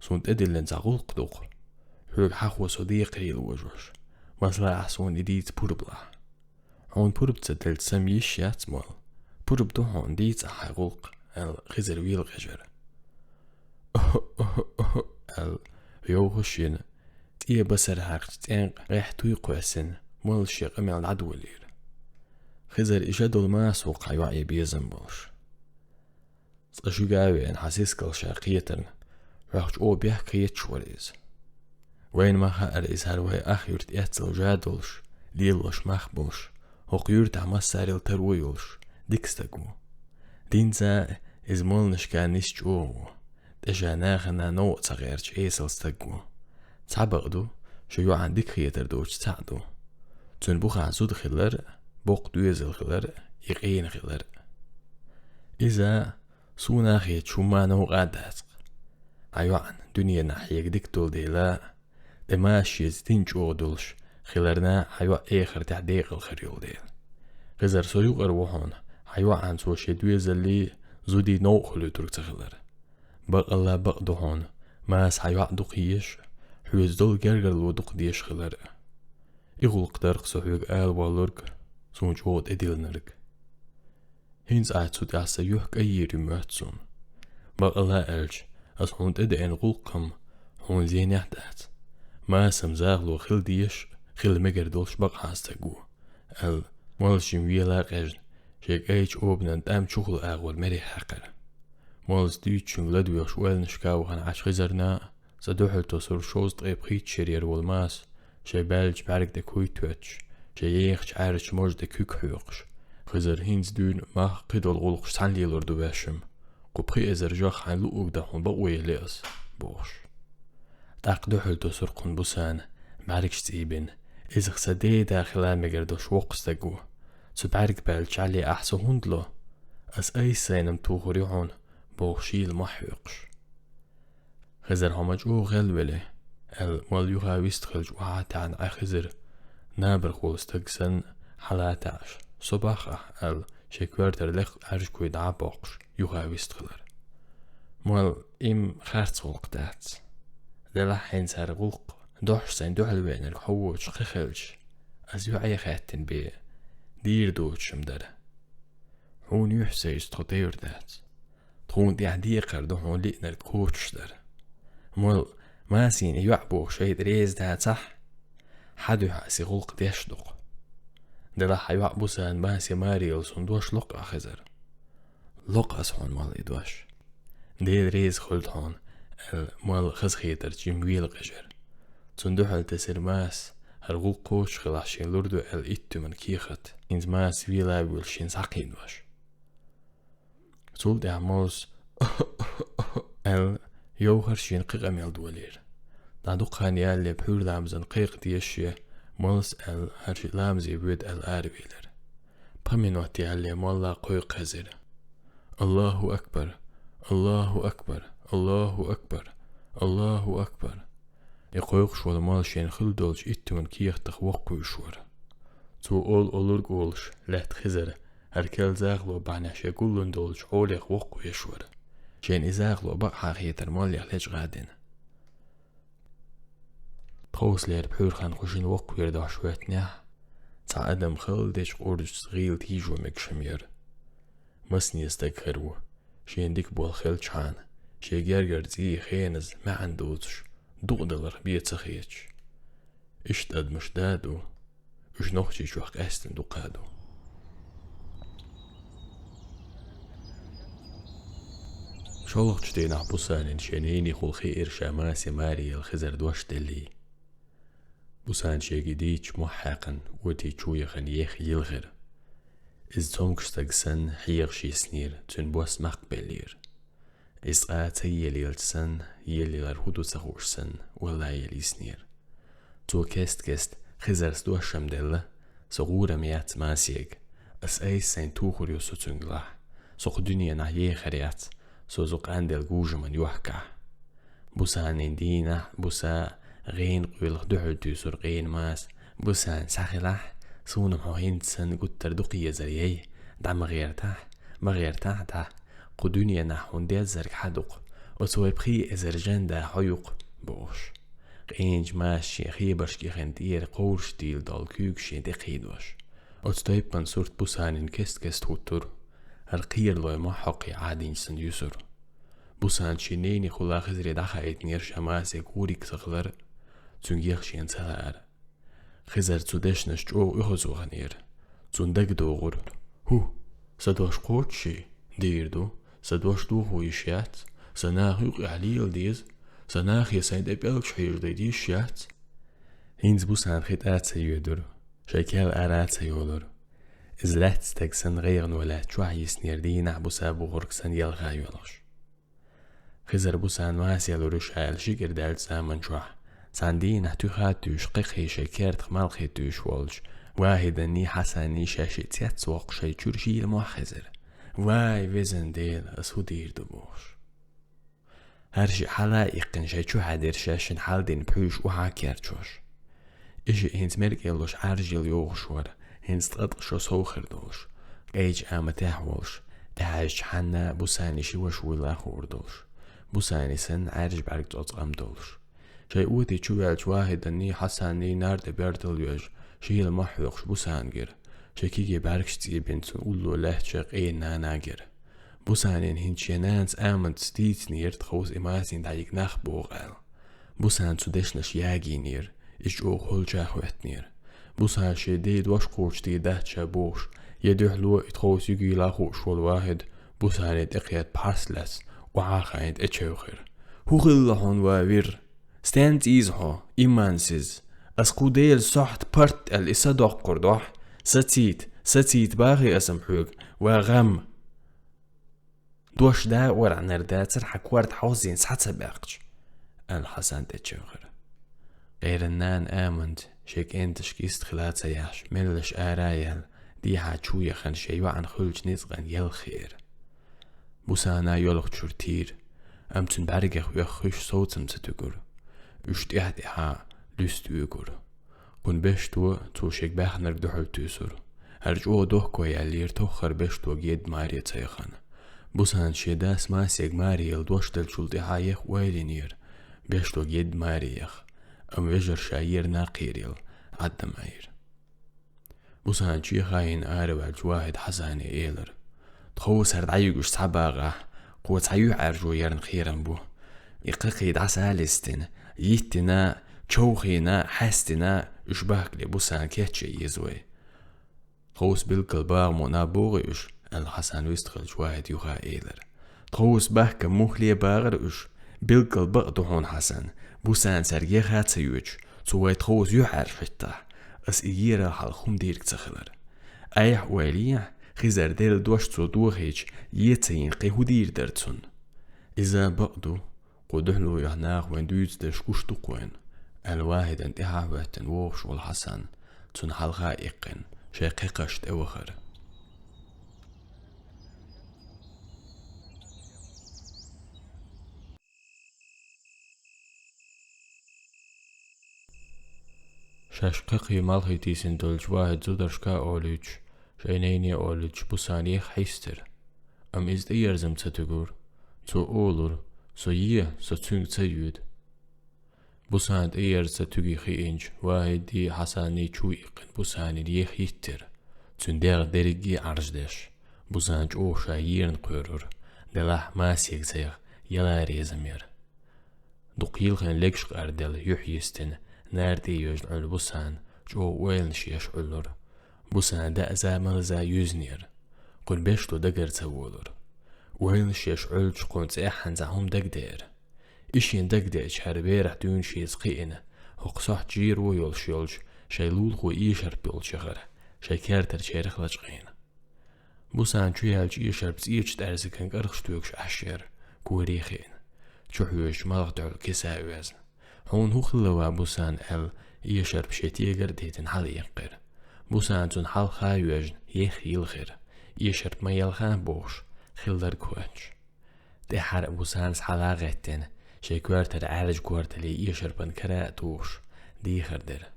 суна тӀедиллина цхьа гӀуллакх ду-кх, хьоьга хьахо со декхарийлахь вожош, масала, ахь суна и дийца пурба лахь». «Хьуна пурба ца делча, сан-м йиш яц, молла. Пурба ду хьуна, дийца ахь хьайн гӀуллакх», — аьлла, Хизар велакъежира. «Охьо-охьо-охьо», — аьлла, йовхаш йина, цӀе басар хьаькхча, цӀенкъа гӀехь туй кхоьссина, моллас шен къамел дӀадолийра. Хизар и жа долу массо а кхин йоӀе безам болуш: «Цкъа шуьга а веана, хьан сискал ша кхетарна, хьох чӀогӀа бехк хеташ вара иза. Вайна ма хаьара, иза хӀара вайн ах юьртан эццал жа долуш, лелош мах болуш, хӀокху юьртахь массарел таро йолуш дика стаг ву. Динца а иза молланашка нисса чӀогӀа ву, тӀе ша нахана новкъа ца гӀерташ эсала стаг ву. Цхьа бакъ ду, шун йоӀана дика хетар доцуш цхьаъ ду. Цуьнан бухахь зуда хилар, боккха доьзал хилар, и къена хилар. Иза, суна хеташ, хӀумма новкъа а дац-кх. Хьан йоӀана дуьненахь хьега дика долу дела, тӀе масийца дин чӀогӀа долуш хиларна, хьан йоӀ эхартехь декъала хир йолу дела. Хезар, со юкъара ву хьуна, хьан йоӀана цо шен доьзаллий, зудий новкъа хуьлуьйтург ца хилар. Бакъалла бакъ ду хьуна, маса хьан йоӀ дукха езаш, хьоьца долу гергарло дукха дезаш хилар. И гӀуллакх дара-кх со хьоьга ала воллург, суна чӀогӀа тӀедиллинарг. ХӀинца ахь цу тӀехь сан юьхь кӀаййийр ю моьтту суна. Бакъалла аьлча, аса хьуна тӀедеана гӀуллакхам хьуна зенехь дац. Масам захало хила дезаш, хила мегар долуш бакъахьа стаг ву, аьлла, моллас жимма вела а къежна, шен кӀайчу обанан тӀам чухула агӀор мере хьаькхира. Моллас дуьйцучуьнга ладоьгӀуш ойланашка вахана Ӏаш Хизарна, цкъа дуьхьал тосура шовзткъе пхийтта шарера волу маса, шайн баьллачу бӀаьрга тӀе куй тоьттуш, шайн ехачу Ӏаьржачу можа тӀе куьг хьоькхуш. Хезар, хӀинца дуьйна мах, кхидолу гӀуллакхаш цхьаьна лелор ду ваьшшимма. Кху пхи эзар жах хьайна луъург дан хьуна бакъо елли аса, бохуш. ТӀаккха дуьхьал тосура кхунна Бусана, бӀаьргаш цӀийбина. Иза-кх сан деда хила мегар долуш воккха стаг ву. Цу бӀаьрг баьллачу Ӏалле ахь со хӀунда ло? Ас айса сайна-м тухур ю хьуна, боху шийла мах хьоькхуш. Хезар, хьо ма чӀогӀа гӀелвели, аьлла, молла юха вистхилча охьа а таьӀна Ӏай Хизар, набарх волу стаг санна, хьала а таьӀаш, со боху ахь, аьлла, шен коьртара лекха Ӏаьржа куй дӀа а боккхуш, юха вистхилира. Молла, и-м харц гӀуллакх дац. Делахь хӀинца хӀара гӀуллакх дохьуш сайн дуьхьал веанарг хьо воцуш кхин хилча, ас йоӀе хаьттина бен, дийр доцуш-м дара. Хьуна юьхь севза тхо тевр дац. Тхуна тӀехь декхар ду хьуна лиънарг кхочушдар. Молла, масийна и йоӀ боху шайтӀа реза дацахь, хьан дуьхьа ас и гӀуллакх деш ду-кх. Делахь хьан йоӀ Бусана масе маре йолу суна дош ло-кх ахь, Хезар. Ло-кх ас хьуна, молла, и дош. Дела реза хуьлда хьуна, аьлла, молла хазахетарца жимма вела къежира. Цунна дуьхьал тесира маса, хӀара гӀуллакх кхочуш хилахь шена лур ду аьлла итт туьман кехат. ХӀинца маса вела а воьлуш шена схьакхийдош. Цул тӀаьхьа моллас аьлла, йовхар шена кхин къамел долийра. ДӀа дукха хан ялале пхьуьйра ламазан кхайкха дезаш я, моллас аьлла, хӀара шиъ ламазе воьду аьлла аравелира. Пхи минот ялале молла кхойкху хезира. Аллаху акбар! Аллаху акбар! Аллаху акбар! Аллаху акбар! И кхойкхуш волу молла шена хилла долчу итт туьман кехатах воккхавуьйш вара. Цо олу олург олуш лаьтта Хизар, хӀара керла захало бахьанехь шен гуллун долчу хьолех воккхавеш вара. Шена и захало бакъахьа хетара моллех лечкъа а дина. Тховсалера пхьуьйра хан кху шина воккхавер дохьуш хӀоьттинехь, цхьа адам хала дечу къурдашца гӀийла тийжо мегаш-м яра. Масане стаг хир ву, шена дика болу хилчхьана, шен гергара цӀий хеназа маьӀна доцуш, дукъадаларх бен ца хеташ. Иштта адамаш да а ду, уьш Нохчийчохь къаьсттина дукха а ду. ШолгӀачу дийнахь Бусанина шен ненехула хиира ша масе маре яла Хизар дош деллий. Бусана шега и дийцча, мохь хьаькхна, оти чу яхана, еха йилхира. Иза цомгуш стаг санна, хьегӀаш йиснера, цуьнан бос маккхабеллера. Иза цкъа а ца елаелча санна, елаялар хӀун ду ца хууш санна, валла а елла йиснера. Цо кест-кеста Хизарс дош-м делла: «Со гӀур-м яц масега. Ас айса сайна тухур ю со цуьнгалахь. Со кху дуьненахь ехар яц, со зу къанделла гужаман йохкахь». Бусанин дийнахь Буса гӀенан къоьлах дуьхьал туьйсура къена маса: «Бусана, схьахилахь, суна-м хьо хӀинца санна гуттар а дукха езар яй, дӀа ма гӀертахь, ма гӀертахь дӀа. Кху дуьненахь хьуна деззарг хьан ду-кх, оцу вай пхи эзар жан да хьо ю-кх», — бохуш. Къеначу масас шен хебаршка яхана тӀера кховраш дийла долу куьйгаш шена тӀекхийдош. Оцу тайпана сурт Бусанин кест-кеста хӀуттура, хӀара кхералой мохь хьокхий Ӏадийначу санна юьсура. Бусана шен ненехула Хизаре дӀахаийтинера ша масега гӀуриг ца хилар, цуьнга еха шена ца лаара. Хизар цу дешнашца чӀогӀа оьхуз ваханера. Цунна дагадогӀура: «ХӀу, сан дош кхочуший? Дийр ду, сан дош дохо йиш яц, сан наха юкъехь лела деза, сан нахе сайн тӀе пӀелгаш хьежадайта йиш яц». ХӀинца Бусана хи тӀа а ца йоьдура, шайн кел ара а ца йолура. Иза лаьцна стаг санна гӀайгӀано лаьцна чохь йиснера дийнахь Буса бохург санна ялха а йоьлхуш. Хизар Бусана масалур ю ша аьлла ши кӀира даьллачу заман чохь, цхьана дийнахь туьха а туьйсуш, кхекхий шайн кертах малхе туьйсуш волчу Вахиданний Хьасанний шаьшшиъ цецвоккхуш шайн чуьра шийла мохь хезира. «Вай, везан Дела, ас хӀун дийр ду?» – бохуш. ХӀара шиъ хьала а иккхина, шайн чу хьаьдира шаьшшинна хьалдина пхьуьйш охьа а керчош. И шиъ хӀинца мелкӀелуш Ӏаьржа йила йогӀуш вара, хӀинца ткъа-ткъа шо сов хир долуш, къечу аматехь волуш, тӀехьаьжча хьанна Бусанний ши ваша вуйла хуур долуш, Бусанний санна Ӏаьржа бӀаьрг цӀоцкъам долуш. Шайн оти чу ваьллачу Вахиданний Хьасанний нара тӀе бертал веш, шийла мохь хьоькхуш Бусана гира, шайн кегий бӀаьргаш цӀийбина цунна улло лаьтташ шайн къена нана гира. Бусанина хӀинца шен нанас Аманца дийцинера тховса и масийна дӀайига нах боху аьлла. Бусана цу дешнаш ягийнера, иза чӀогӀа холча а хӀоьттинера. Бусана шен ден дош кхочушдийр дац ша бохуш, я дуьхьало и тховса югийла хууш волу Вахид, Бусанина тӀекхетта пхьарс лаьцна, охьа а хаийна тӀечевхира. «ХӀун хилла хьуна, ва вир? Стенна цӀийза хьо, имансиз? Ас кху Делан сохьта парт аьлла и са доккхур дохь? Сацийта, сацийта бахий аса-м хьоьга, ва гӀам!» «Дош да а вархьанара дацара хьан корта хьовзийна схьа ца баьккхича», – аьлла Хьасан тӀечевхира. Къеран нана Аманца шен кӀенташка йист хила ца яхьаш, меллаша ара а яьлла, дехьа чу яхана шен йоӀана хуьлучу ницкъана елха хиира. Бусана йолхучуьра тийра, амма цуьнан бӀаьргех оьхуш совцам ца туьгура. Уьш тӀаьхьа-тӀаьхьа луьста оьгура. Кхуьнан бешто цо шега баьхнарг дуьхьал туьйсура. ХӀара чӀогӀа дохко яьллера тоххара бешто гедда маре ца яхана. Бусана шен дас масега маре яла дош деллачул тӀаьхьа еха ойла йинера, бешто гедда маре яха, амма вежарша ера накхера яла Ӏадда ма Ӏийра. Бусана чехайина араваьллачу Вахид Хьасане элира: «Тховса хӀара дӀайуьгуш схьабагӀахь, кхо цхьа юьхьӀаьржо ярна кхерам бу. И кхакхий дӀаса а листина, йиттина, човхийна, хьаьстина, уьш бахкале Бусана кечъян еза вай». «Тховса билггал багӀа муна богӀий уьш?» – аьлла Хьасан вистхилча Вахид юха элира: «Тховса бахка мухле багӀара уьш? Билггал бакъ ду хьуна, Хьасан, Бусана цаьрга еха а ца йоьдуш, цо вай тховса юьхьӀаьржа хӀиттахь, ас и ерал хьалха хӀума дийриг ца хилар. Айхьа ойла ехьа, Хизар делла дош цо дохийча, е ца йина кхин хӀун дийр дара цунна?» «Иза бакъ ду, кху дуьхьало яха наха вайн дуьйцу дерш гуш ду-кх вайна», – аьлла Вахидана тӀаьхьа а хӀоьттина вогӀуш волу Хьасан, цунна хьалха а иккхина, шайн кхекхашна тӀевахара. Шаьш кхакхий малхий тийсина долчу Вахида зударшка а олуьйтуш, шайн нейне а олуьйтуш, Бусана еха хьистира. Амма иза тӀеерзам ца туьгура. Цо олура: «Со е, со цуьнга ца йоьду». Бусана тӀеерза ца туьгий хиъинчу Вахидий, Хьасанний чу иккхина Бусанина еха йиттира, цуьнан дегӀ дерриге а Ӏарждеш. Бусана чӀогӀа ша ерна кхоьрура, делахь масега ца яха яла резам яра. Дукха йилхина легаш къарделла юьхь йистина, нара тӀе йоьжна Ӏуьллу Бусана, чӀогӀа ойланаш еш Ӏуьллура. Бусана даьза-малза юьзнера. Кхуьнан бешто дагара ца волура. Ойланаш еш Ӏуьллучу кхуьнан цӀеххьана цхьа хӀума дагадеара. И шена дагадеача, хӀара берах дуьйна шеца кхиъна, хӀокху сохьта жийро йолуш йолчу шайн лулахо Эшарп йолчу яхара, шайн кертара черах лачкъийна. Бусана чу яьлча, Эшарп цӀечу тӀаьрзиган кӀархаш тоьгуш Ӏаш яра, коре а хиъна, чу хьоьжучу малх дуьхьал киса а оьзна. «Хьуна хӀун хилла, ва Бусана?» – аьлла, Эшарп шен тегар а дитина хьалаиккхира. Бусана цунна хьалха а йоьжна, еха йилхира. Эшарп ма елха а бохуш, хилларг хӀоьттуш. ТӀаьххьара Бусанас хьала а гӀеттина, шайн коьртара Ӏаьржа кортале Эшарпан кара а тухуш, дехар дира: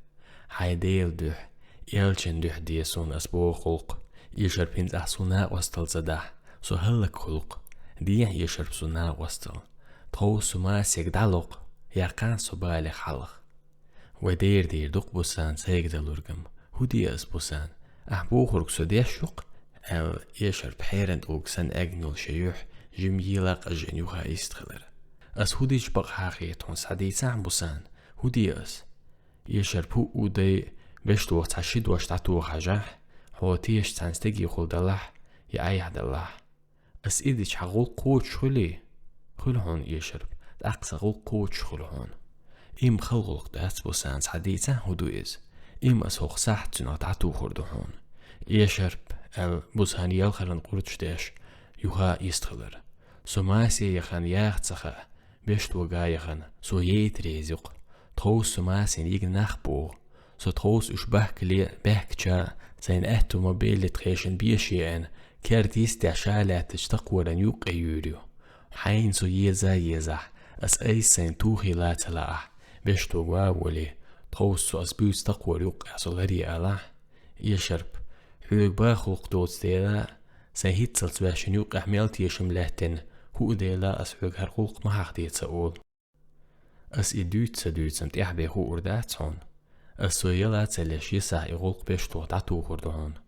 «Хьайн Делан дуьхьа, элчан дуьхьа де суна ас боху гӀуллакх. Эшарп хӀинца ахь суна накъостал ца дахь, со хӀаллакьхуьлу-кх. Дехьа, Эшарп, суна накъостал. Тховса со масега дӀалокху, яьккхахьа со балех хьалха». «Вай дера дийр ду-кх, Бусана, сайга далургам. ХӀун де ас, Бусана? Ахь бохург со деш ю-кх?» – аьлла, Эшарп хьеран тӀулг санна эгна йолу шен юьхь жимма йийла къажийна юха йистхилира. «Ас хӀун дича бакъахьа хета хьуна, схьадийцахьа, Бусана, хӀун де ас?» Эшарп хӀуъу дай, бештох цхьа ши дош дӀатоха хьажахь, хьо тешаш цхьана стегехула далахь, я айхьа далахь. Ас и дича хьан гӀуллакх кхочуш хуьлий? Хуьлу хьуна, Эшарп, тӀаккха сан гӀуллакх кхочуш хуьлу хьуна. Имма хала гӀуллакх дац, Бусана, схьадийцахьа, хӀун ду иза? Имма ас хӀокху сахьт цуьнах дӀатухур ду хьуна». «Эшарп», – аьлла, Бусана елхаран къурдаш деш, юха йистхилира. «Со масе яхана яха ца хаьа, бештога яхана, со яйта реза ю-кх. Тховса со масийна йигна нах боху. Со тховса уьш бахкале баьхкача, сайна аьттув ма беллалц тхешан беша еана, керда йистехь ша лаьттачу такхоран юккъе юьйр ю. Хьайна со еза-езахь, ас айса сайна тухий ла ца лаахь, Бештога ван а волий, тховса со ас буьйцу такхор юккъехь со ларъе алахь. Эшарп, хьоьга баха гӀуллакх доцу дела, сайн хӀинццалц ваьшшина юккъехь мел тешам лаьттина, хӀуъа дела ас хьоьга хӀара гӀуллакх ма хьахдийца олу. Ас и дуьйцу ца дуьйцу-м тӀаьхьа бен хуур дац хьуна. Ас со яла а ца леш йисахь и гӀуллакх Бештох дӀатухур ду хьуна.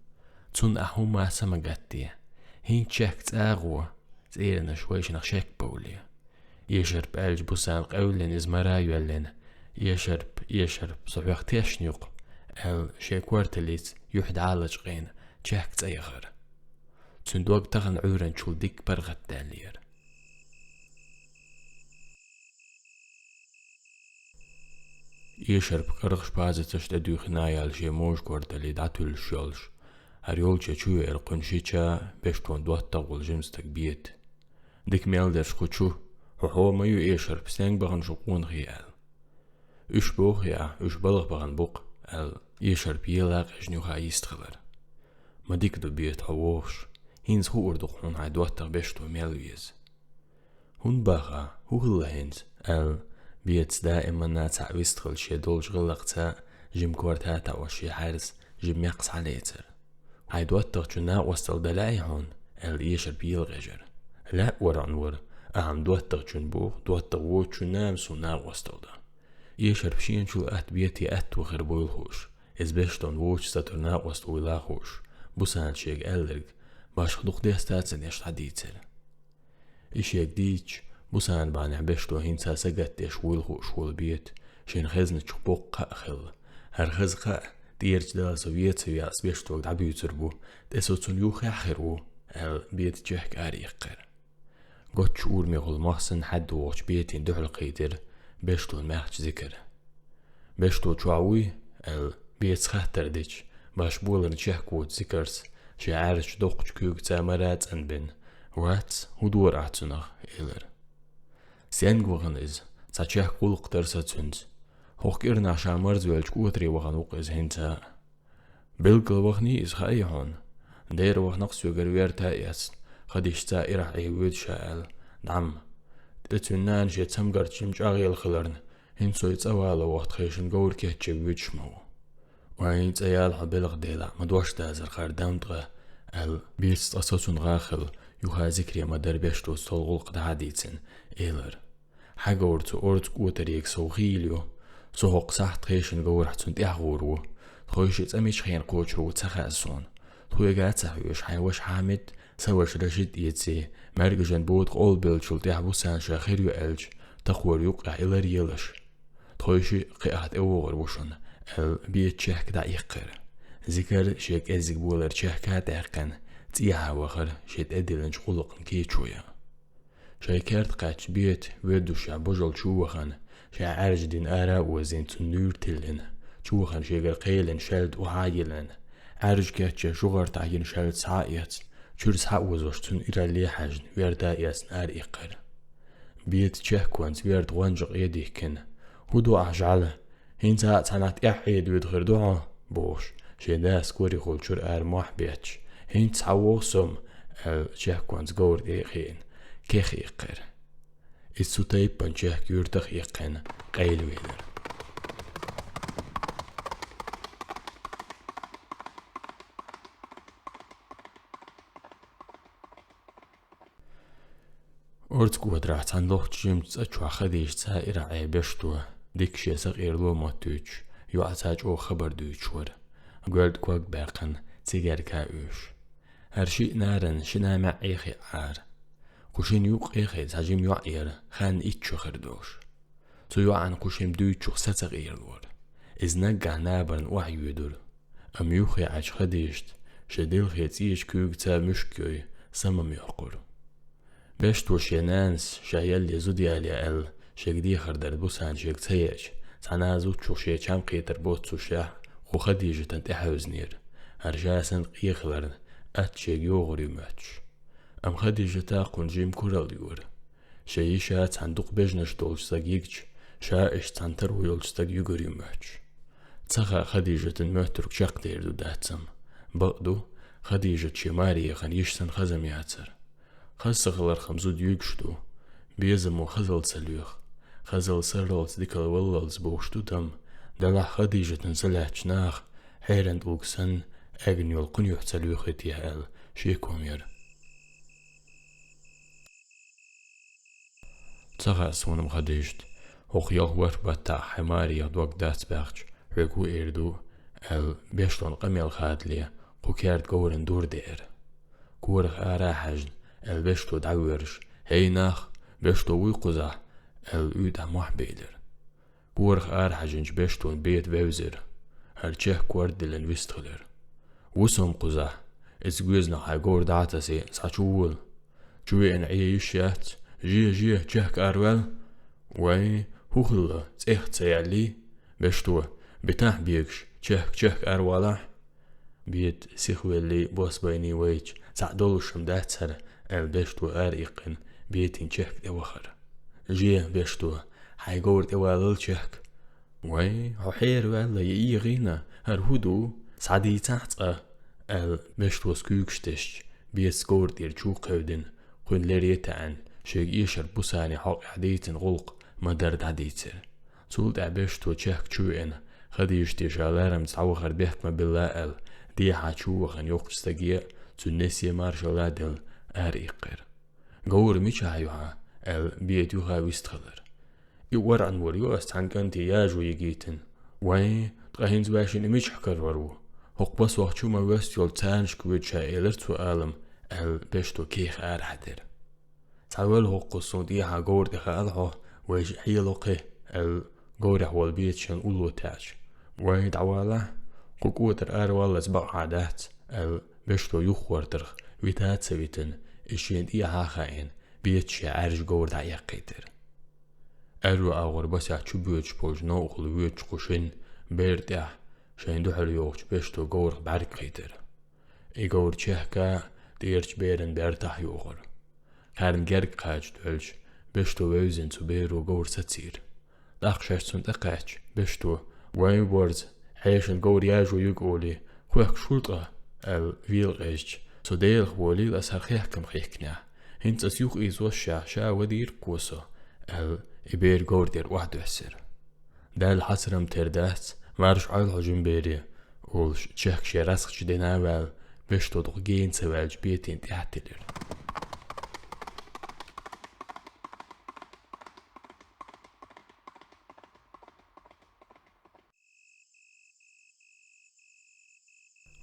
Цунна ахь хӀумма а са ма гатде. ХӀинца чехка цӀа а гӀо, цӀеранаш вайшинах шек бовлий. Эшарп аьлча Бусана къевллина иза мара а йоьллина, «Эшарп, Эшарп, со хьох тешна ю-кх», — аьлла, шен корталлица юьхь дӀа а лачкъийна, чехка цӀа яхара. Цуьнан дог тахана Ӏуьйранчул дикка паргӀатдаьллера. Эшарп кӀаргӀаш пазаташ тӀедуьйхина а яьлла шен можа корталлий дӀатуьллуш йолуш, хӀара йолчу чу веара кхуьнан шича Бештон доттагӀа волу жима стаг Бета. «Дика мел дерш кху чу, хьо хьо ма ю, Эшарп, стенга бахана шу къонахий?» — аьлла. «Уьш боху ахь, уьш балха бахана бу-кх», — аьлла, Эшарп ела а къежна юха йистхилира. «Ма дика ду, Бета, хьо вохуш, хӀинца хуур ду-кх хьуна хьайн доттагӀа Бешто мел веза». «ХӀунда баха, хӀун хилла хӀинца?» — аьлла, Бетас даиманна цхьаъ вистхилча шен долчу гӀиллакхца жима корта а таӀош шен хьаьрса жима мекх схьалецира. «Хьайн доттагӀчун накъосталла дан лаьий хьуна?» — аьлла, Эшарп ела къежира. «Лаьа, вархьан вара, ахьа-м доттагӀчун боху, доттагӀа воцучунна-м суна накъосталла дан». Эшарп шеначул атта Бете аьтто хир буйла хууш, иза Бештон вочу сатур накъост вуйла а хууш, Бусана шега аьлларг башха дукха деста а ца деш дӀадийцира. И шега дийцича, Бусана бахьанехь Бешто хӀинца сагатдеш вуйла хууш волу Бета шен хезначух боккха кхаъ хилла. «ХӀара хаза кхаъ, тӀерачу Дала со вен а ца веа, ас Бештога дӀабуьйцур бу, тӀе со цунна юххехь а хир ву», — аьлла, Бета чехка ара иккхира. Гоччу урамехула мох санна хьаьддавогӀучу Бетина дуьхьал кхийтира Бештон маьхча Зикар. «Бешто чохь вуй?» — аьлла, Бетас хаттар дича, башха боларна чехка воцу Зикарс шен Ӏаьржачу доккхачу куьйгаца мара а цӀанбина: «Вац, хӀун дора ахь цунах?» — элира. «Стенга вахана иза? Цхьа чехка гӀуллакх дара сан цуьнца. ХӀокху кӀирнахь ша марзвеллачу котаре вахана ву-кх иза хӀинца а». «Билггал ваханий иза, хаьий хьуна? Дера вахана-кх соьгара верта а эцна, хадишца ирахь Ӏе воьду ша аьлла, дӀа-м. ТӀе цуьнан нана шен цамгарчу жимачу агӀела хиларна, хӀинца со и цӀа вало вахана тхешан говр кечъян воьдуш ма ву». «Вайн цӀа яла хьо белхан делахь, ма дош дазар хӀара дам ткъа», — аьлла, Бетас цкъа соцунгӀа а хилла, юха Зикаре ма-дарра Бештос долу гӀуллакх дӀа а дийцина, элира: «Хьан говр цу орца котарега сов хийла ю. Со хӀокху сахьт тхешан говрахь цунна тӀаьхьа гӀур ву. Тхойшиъ цӀа мича хенахь кхочур ву ца хаьа суна. Тхоьга а ца хьоьжуш, хьайн ваша Хьамид, сан ваша Рашид эций, маьркӀажан бода къобалбеллачул тӀаьхьа Бусана ша хир ю аьлча, такхор юккъехь и ларъелаш. Тхойшиъ кхин ахь тӀевогӀур ву шуна», — аьлла, Бета чехка дӀаиккхира. Зикар шен кӀеззиг болар чехка а даьккхина, цӀехьа вахара шен тӀедиллинчу гӀуллакхна кечо ян. Шайн керта кхаьчча Бета воьдушехь божал чу вахана, шен Ӏаьржа дин ара а озийна, цунна нуьйр тиллина, чу вахана шегара кхелина шаьлта охьа а йиллина, Ӏаьржа кечъян шугӀартахь йина шаьлта схьа а эцна, чуьра схьа а озош цунна иралле а хьаьжна, верта а эцна ара иккхира. Бета чехконца верта гӀонжа къе дихкина: «ХӀун ду ахь, жӀаьла? ХӀинца а цхьанхьа тӀаьхьа Ӏе доьду хир ду хьо?» — бохуш, шен дас корехула чуьра ара мохь бетташ: «ХӀинца схьавогӀу со-м», — аьлла, чехконца говра тӀе а хиъна, кех иккхира. Иза цу тайпана чехка юьртах а иккхина, къайлавелира. Орца котарахь цхьана лохчу жимачу цӀа чохь Хадижаца ирахь Ӏе Бешто, дикка шен сакъерало моттуьйтуш, йоӀаца чӀогӀа хабар дуьйцуш вара, гоьлда ког баьккхина, цигаьрка а оьшуш. ХӀара шиъ наран шина маьӀӀе хиъ Ӏара. Кху шина юккъе а хиъна цхьа жима йоӀ яра, ханна итт шо хир долуш. Цу йоӀана кху шимма дуьйцучух са ца къералора. Иза наггахь набарна охьайоьдура. Амма юххе Ӏачу Хадижата шен дилхе цӀечу куьйгаца муьшк йой, са ма моьккхура. Бешто шен нанас ша ялле зуда яле аьлла, шега дехар дарна Бусана шега ца еача, цхьана а зудчух шен чам кхетар боццушехь, кху Хадижатана тӀехьевзинера, хӀара ша санна къе хиларна, атта шега йогӀур ю моьттуш. Амма Хадижата кхунна жима куралла йора. Шен йиша цхьана дукха бежанаш долчу стага йигча, ша иштта цхьана таро йолчу стага юьгур ю моьттуш. Ца хаьа Хадижатан моьттург чакхдер ду, дац-м. Бакъду, Хадижат шен маре яхана йиш санна хаза-м яцар. Хаза ца хиларх-м зуда юьгуш ду. Безамо хазал ца лоьху. Хазал сарралц, дикал валлалц бохуш ду-м, делахь Хадижатана са лаьттачу наха хьеран тӀулг санна, эгна йолу кхунан юьхь ца лоьхуьйтий аьлла, шеко-м яра. Ца хаьа суна-м, Хадижат, хӀокху ялх-ворхӀ баттахь хьайн маре яха дог дац баьхча, хьоьга хӀун эр ду, аьлла, Бештон къамел хадале, кху керда говран дур деара. Корах ара а хьаьжна, аьлла, Бешто дӀавоьрзуш: «ХӀей, нах, Бешто вуй кхузахь?» — аьлла, уьйтӀахь мохь белира. Корах ара хьаьжначу Бештон беда вевзира. ХӀара чехка корта диллина вистхилира. «Ву со-м кхузахь, иза гоьзна хьайн говр дӀа а тасий, схьа чу вола. Чу веана Ӏе йиш яц, же, же, чехка араваьлла». «Вай, хӀун хилла, цӀехьа ца яьллий? Бешто, битахь бегаш, чехка, чехка аравалахь». «Бета сихвеллий, бос байний вайча, цхьаъ долуш-м дац хӀара», — аьлла, Бешто ара иккхина, бетин чехка тӀевахара. «Же, Бешто, хьайн говр тӀевалал чехка». «Вай, хьо хьераваьлла я эгӀийна, хӀара хӀун ду? Схьадийцахь цкъа», — аьлла, Бештос куьйгаш тесча, беца говра тӀера чу а кхевдина, кхуьнан лере а таьӀна, шега эшар Бусане хьокъехь дийцина гӀуллакх ма-дарра дӀадийцира. Цул тӀаьхьа Бешто чехка чу веана, Хадижате ша ларамца дӀавахар бехк ма билла аьлла, дехьа чу а вахана йоккхачу стаге а, цуьнан несе а маршалла а делла, ара иккхира. «Говр мичахь ю хьан?» — аьлла, бета юха вистхилира. «И ворхӀанвар ю ас цхьана кӀанте яжо йигийтина». «Вай, ткъа хӀинца вай шина и мичахь карор ву? ХӀокху пасох чу ма-васта йолчу царнашка воьду ша», — элира цо алам, аьлла, Бешто кехат ара хьаьдира. «Схьавола хӀокхуза, суна тӀехьа говра тӀе хаал хьо, вайша хьело кхин», — аьлла, говрехь волу бета шен улло таьӀча. «Вай, дӀавалахь, кху кӀотара араваллалц бакъахьа дац», — аьлла, Бешто юххортарх вита а ца витина, и шена тӀехьа а хаийна, бета шен Ӏаьржа говра дӀаэккхийтира. Аьрру агӀор басехь чу боьдуш болчу новкъахула воьдучу кху шина бер тӀехь шайн дуьхьал йогӀучу Бешто говрах бӀаьрг кхийтира. И говр чехка, тӀерачу беран бертахь йогӀура. Кхарна герга кхача доьлча, Бешто вевзина цу беро говр сацийра. ТӀаккха шаьш цунна тӀекхаьчча, Бешто: «Вай, борз, хьешан говр яжо юьгу олий, хоьхкуш хуьлу ткъа?» — аьлла, вела къежча: «Со Делах волийла, ас хӀара хехкам хихкинехь. ХӀинца ас юха ийзош ша, ша вадийра кхо со», — аьлла, и бер говра тӀера охьадоьссира. «Далла хьацарам тера дац, марша Ӏойла хьо, жима бере», — олуш, чехка шен расхачу дина а ваьлла, Бешто дукха гена ца ваьлча, бетина тӀаьхьа тилира.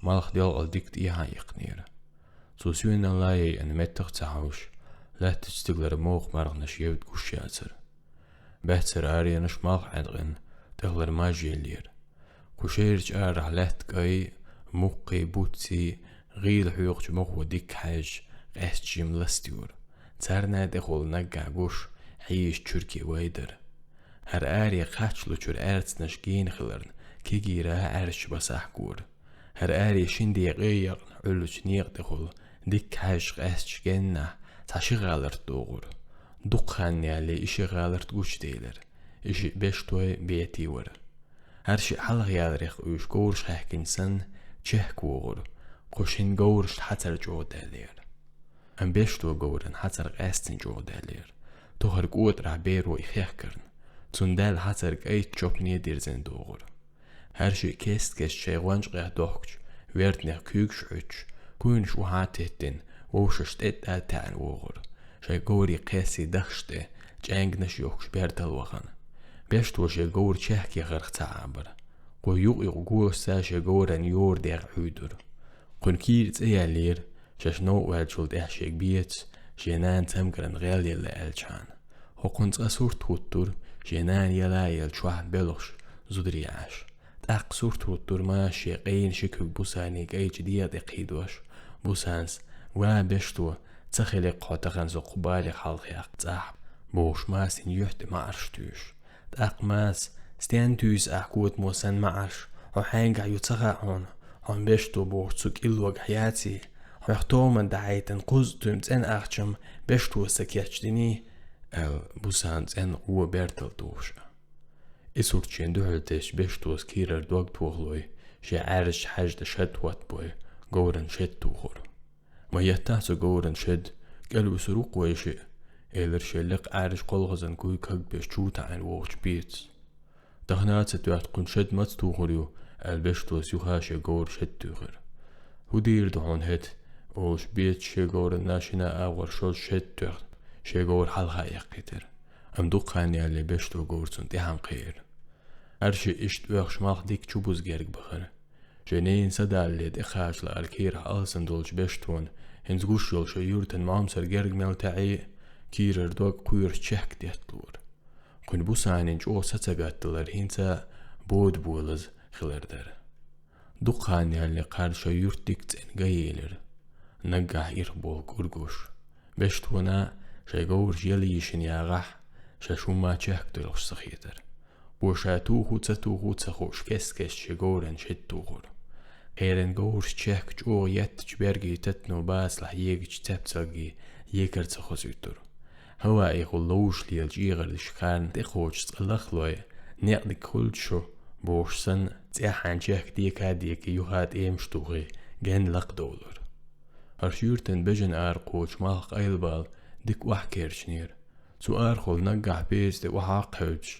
Малх делкъал дика тӀехьа иккхинера. Цо соьналла яйина меттах а ца хьовш, лаьттачу стигалара моху марханаш евда гуш яцара. Баьццара аренаш малх Ӏаьткъина, тӀехулара маж еллера. Кху шерачу арахь лаьтта кӀай, муккхий, буцций, гӀийла хьоькхучу мохо дика хьаьжча, къаьсташ жима ластайора. Царна тӀехула наггахь гуш, хьийзачу чуьрке вай дара. ХӀара аре кхаччалучуьра аьрцнаш гена хиларна, кегийра Ӏаьржачу басахь гора. ХӀара аре шина декъе а екъна Ӏуьллучу некъа тӀехула, дикка хьаьжча къаьсташ геннахь, цхьа ши гӀаларт догӀура. Дукха хан ялале и ши гӀаларт гучуделира. И шиъ Бештой, Бетий вара. ХӀара шиъ хьалха яларех уьш говраш хаьхкина санна, чехка вогӀура, кху шина говрашна хьацар чӀогӀа даьллера. Амма Бешто говран хьацар къаьстина чӀогӀа даьллера. Тохара кӀотарахь беро и хехкарна, цунна даьлла хьацар кӀайчу чопане дирзина догӀура. ХӀара шиъ кест-кеста шайн гӀончакъех дохкучу вертанех куьйгаш Ӏуьттуш, куйнаш охьа а теттина, вовшашна тӀе а таьӀна вогӀура, шайн говрийн кхессий дахаш тӀе чӀаьнгнаш йохкуш бертал вахана. Бешто шен говр чехка яхарх ца Ӏабара. Кхо юкъ-юкъ госса шен говран йора дегӀ Ӏуьйдура. Кхуьнан кийра цӀе яьллера, шаьш новкъа ваьллачул тӀаьхьа шега беца, шен нана цамгаран гӀел елла аьллачхьана. ХӀокхунна цкъа сурт хӀуттура, шен нана яла а елла чохь белхаш зударий Ӏаш. ТӀаккха сурт хӀуттура Маса шен къийна ши куьг Бусанин кӀайчу дегӀа тӀе кхийдош, Бусанас: «Ва, Бешто, ца хили-кх хьо тахана со кху балех хьалхаяккха цӀахь», — бохуш, Масин юьхь тӀе маӀарш туьйсуш. ТӀаккха Маса: «Стенна туьйсу ахь котамо санна маӀарш? Хьо хьаьнгахь ю ца хаьа хьуна? Хьо Бешто бохучу цу кӀиллогахь яций? Хьох томан дахьийтина кхузткъа туьма цӀена ахча-м Бештос ца кечдиний?» — аьлла, Бусана цӀенна къо бертал тухуш. И сурт шен дуьхьал тесча, Бештос кийрара дог тохалой, шен Ӏаьржача хьажа тӀа шад хӀоттабой, говрана шед тухура. Ма еттахь цу говрана шед, кӀел висур ву-кх вай шиъ, элира шен лекха Ӏаьржа кхолхазан куй кагбеш чу таӀийна вогӀучу Бецас. Тахана а ца тоьхна, кхуьнан шед маца тухур ю, аьлла, Бештос юха шен говра шед туьйхира. ХӀун дийр ду хьуна хӀета, олуш, Бецас шен говрана шина агӀор шозза шед тоьхна, шен говр хьалха эккхийтира. Амма дукха хан ялале Бешто говр цунна тӀаьхьа кхиира. Ӏаьржа иштта оьхуш малх дика чубуза герга бахара. Шен ненан са далале тӀекхача лаара кийрахь алсам долчу Бештона, хӀинца гуш йолу шайн юьртан Ӏомсар герга мел таьӀий, кийрара дог кхоьруш чехка детталора. Кхуьнан бусалбанийн чӀогӀа са ца гатталар хӀинца бода болаза хилар дара. Дукха хан ялале кхарна шайн юрт дика цӀена ган елира. Наггахь ирх болу кӀур гуш. Бештона шайн говраш яла йишина ягӀахь, шаьш хӀумма чехка доьлхуш ца хетара. Цо ша туху а, ца туху а ца хууш, кест-кеста шен говрана шед тухура. Кхеран говраш чехка чӀогӀа еттачу бергийн татано бацалахь егачу цепцалгий екар ца хозуьйтура. ХӀаваэхула ловзуш лела чӀегӀардаш кхарна тӀекхочуш цкъа лахлой, некъ дика хуьлда шу, бохуш санна, цӀеххьана чехка дека а декий, юха тӀемаш тухий, генна лакхадовлура. ХӀорш юьртан бежан ара кхочу малх къайлабала дика охьакерчинера. Цу арахула наггахь Бецас тӀе охьа а кхевдаш,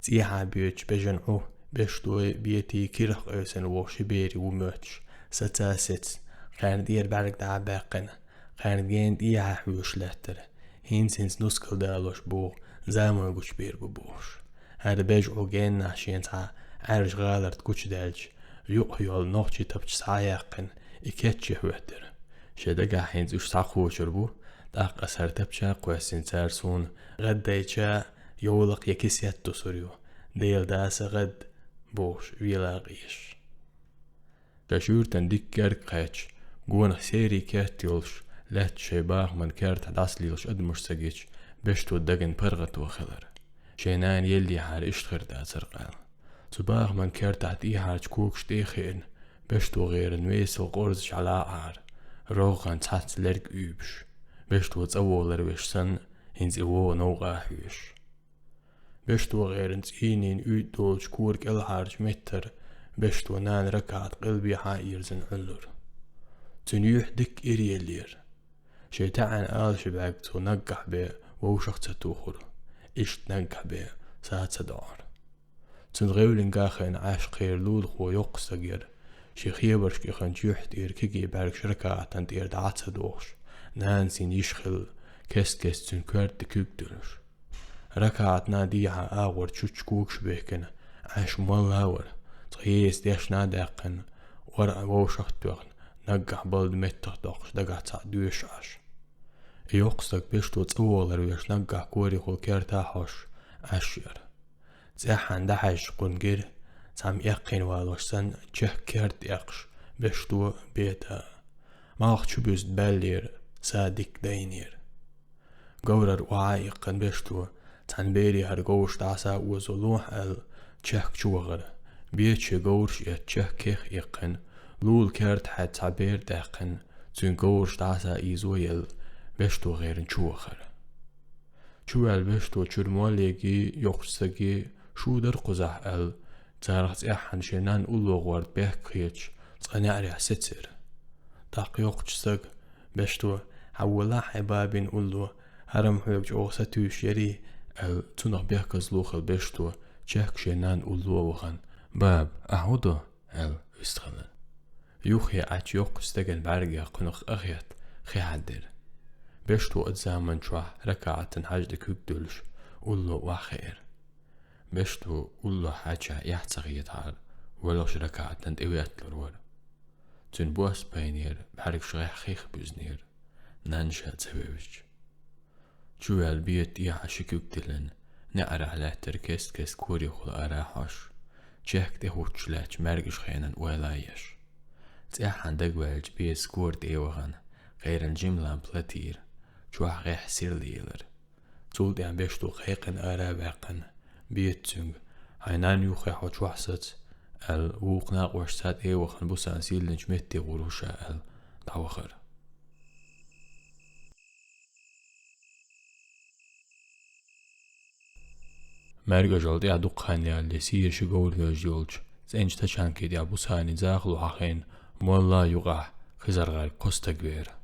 цӀехьа боьдучу бежан Ӏу, Бештой, Бетий кирах къевсина вогӀу ши бер ву моьттуш, саца а сецна, кхарна тӀера бӀаьрг дӀа а баьккхина, кхарна гена тӀехьа хьоьжуш лаьттара. ХӀинца-хӀинца нускал далош боху, замой гучубер бу бохуш. ХӀара бежа Ӏу геннахь шена цхьа Ӏаьржа гӀаларт гучудаьлча, юкъахь йолу нохчийн тапча схьа а яьккхина, и кечъян хӀоьттира. Шайн дагахь хӀинца уьш схьакхочур бу, тӀаккха аса хӀара тапча а кхоьссина, цара суна гӀаддайча йовлакх я кисет тосур ю, Делан даса гӀадда, бохуш, велакъ еш. Шаьш юьртана дика герга кхаьчча, гонах серий керт йолуш, лаьтташ шайн бахаман кертахь дӀасалелаш адамаш ца гича, Бешто дагна паргӀато хилар. Шен нана еллехьара иштта хир дацара къаьл. Цу бахаман кертахь тӀехьарчу когаш тӀе а хиъна, Бешто гӀеран весал къорзаш хьалаахьара, рогӀан цхьацца лерг уьйбуш. Бешто цӀа вогӀу ларвеш санна, хӀинца и вогӀу новкъа а хьоьжуш. Бешто гӀеран цӀийнийн уьйтӀа долчу кора кӀелхьарчу меттара Бешто нана Ракаат къилбехьа а ирзина Ӏуьллура. Цуьнан юьхь дикка ира еллера. Шен таьӀна алашбаьг цо наггахь бен вовшах а ца тухура, иштта наггахь бен са а ца доӀура. Цуьнан гӀевлинга а хиъна Ӏаш кхеран лулахо йоккха стаг яра, шен хебаршка ихинчу юьхь тӀера кегий бӀаьргаш Ракаатан тӀера дӀа а ца дохуш, нанас йина йиш хилла, кест-кеста цуьнан коьрта тӀе куьг дуьллуш. Ракаатна дехьа агӀор чучча когаш бехкина, Ӏаш молла а вара, цкъа еса дешна а даьккхина, ор а вовшах а тоьхна, наггахь балда меттах доккхуш дагахь цхьаъ доьшуш Ӏаш. И йоккха стаг Бешто цӀа вогӀу ларвеш наггахь корехула керта а хьош Ӏаш яра. ЦӀеххьана дӀахьаьжча кхунна гира, цхьамма эккхийна валош санна, чехка керта эккхаш, Бешто, Бета. Малх чубуза баьллера, са дикка дайнера. Говрара охьа а иккхина Бешто, цхьана бере хӀара говраш дӀаса а озо лохьа аьлла, чехка чу вахара. Бета шен говраш а эцна, чехка кех а иккхина, лула керта хьаьдда цхьа бер а даьккхина, цуьнга говраш дӀаса а ийзо а елла, Бешто гӀеран чу вахара. Чу ваьлла Бешто чуьра моллеги йоккхачу стаги шу дара кхузахь аьлла, царах цӀеххьана шен нанна улло гӀорта бехк хеташ, цкъа неӀарехь сецира. ТӀаккха йоккхачу стага: «Бешто, хьан волахь хьайн бабин улло, хӀара-м хьоьга чӀогӀа сатуьйсуш ярий», — аьлла, цунах бехказло хилла Бешто чехка шен нанна улло а вахана: «Баба, ахь хӀун до?» — аьлла, вистхилла. Юххе Ӏачу йоккхачу стеган бӀаьргех кхунах къахетта, хи хьаьдира. Бешто оцу заман чохь Ракаатан хьажа тӀе куьг дуьллуш, улло охьахиира. Бешто улло хьаьчча эхь ца хетахьара, воьлхуш Ракаатан тӀе ветталур вара. Цуьнан бос пайнера, бӀаьргаш гӀеххьа хих буьзнера, нанна ша ца вевзачу. Чу ваьлла Бета тӀехьа ши куьг тиллина, неӀарехь лаьттара кест-кеста корехула ара а хьош, чехка тӀехӀуттуш лаьттачу маьркӀажа хенан ойла а еш. ЦӀеххьана дагаваьллачу Бетас кора тӀе а вахана, кхеран жима лампа латийра, чохь гӀеххьа сирла елира. Цул тӀаьхьа Бешто кхайкхина ара а ваьккхина, Бета цуьнга: «Хьайн нанна юххе хьо чохь саца», — аьлла, вукху накъосташца тӀе а вахана, бусалба сийланчу метте гӀур ву ша аьлла, дӀавахара. МаьркӀажал тӀехь дукха хан ялале сийраш говр веш йолчу цӀеначу тачанке тӀехь Бусанин захало хьахийна, молла юкъахь ХизаргӀерг кхо стаг веара.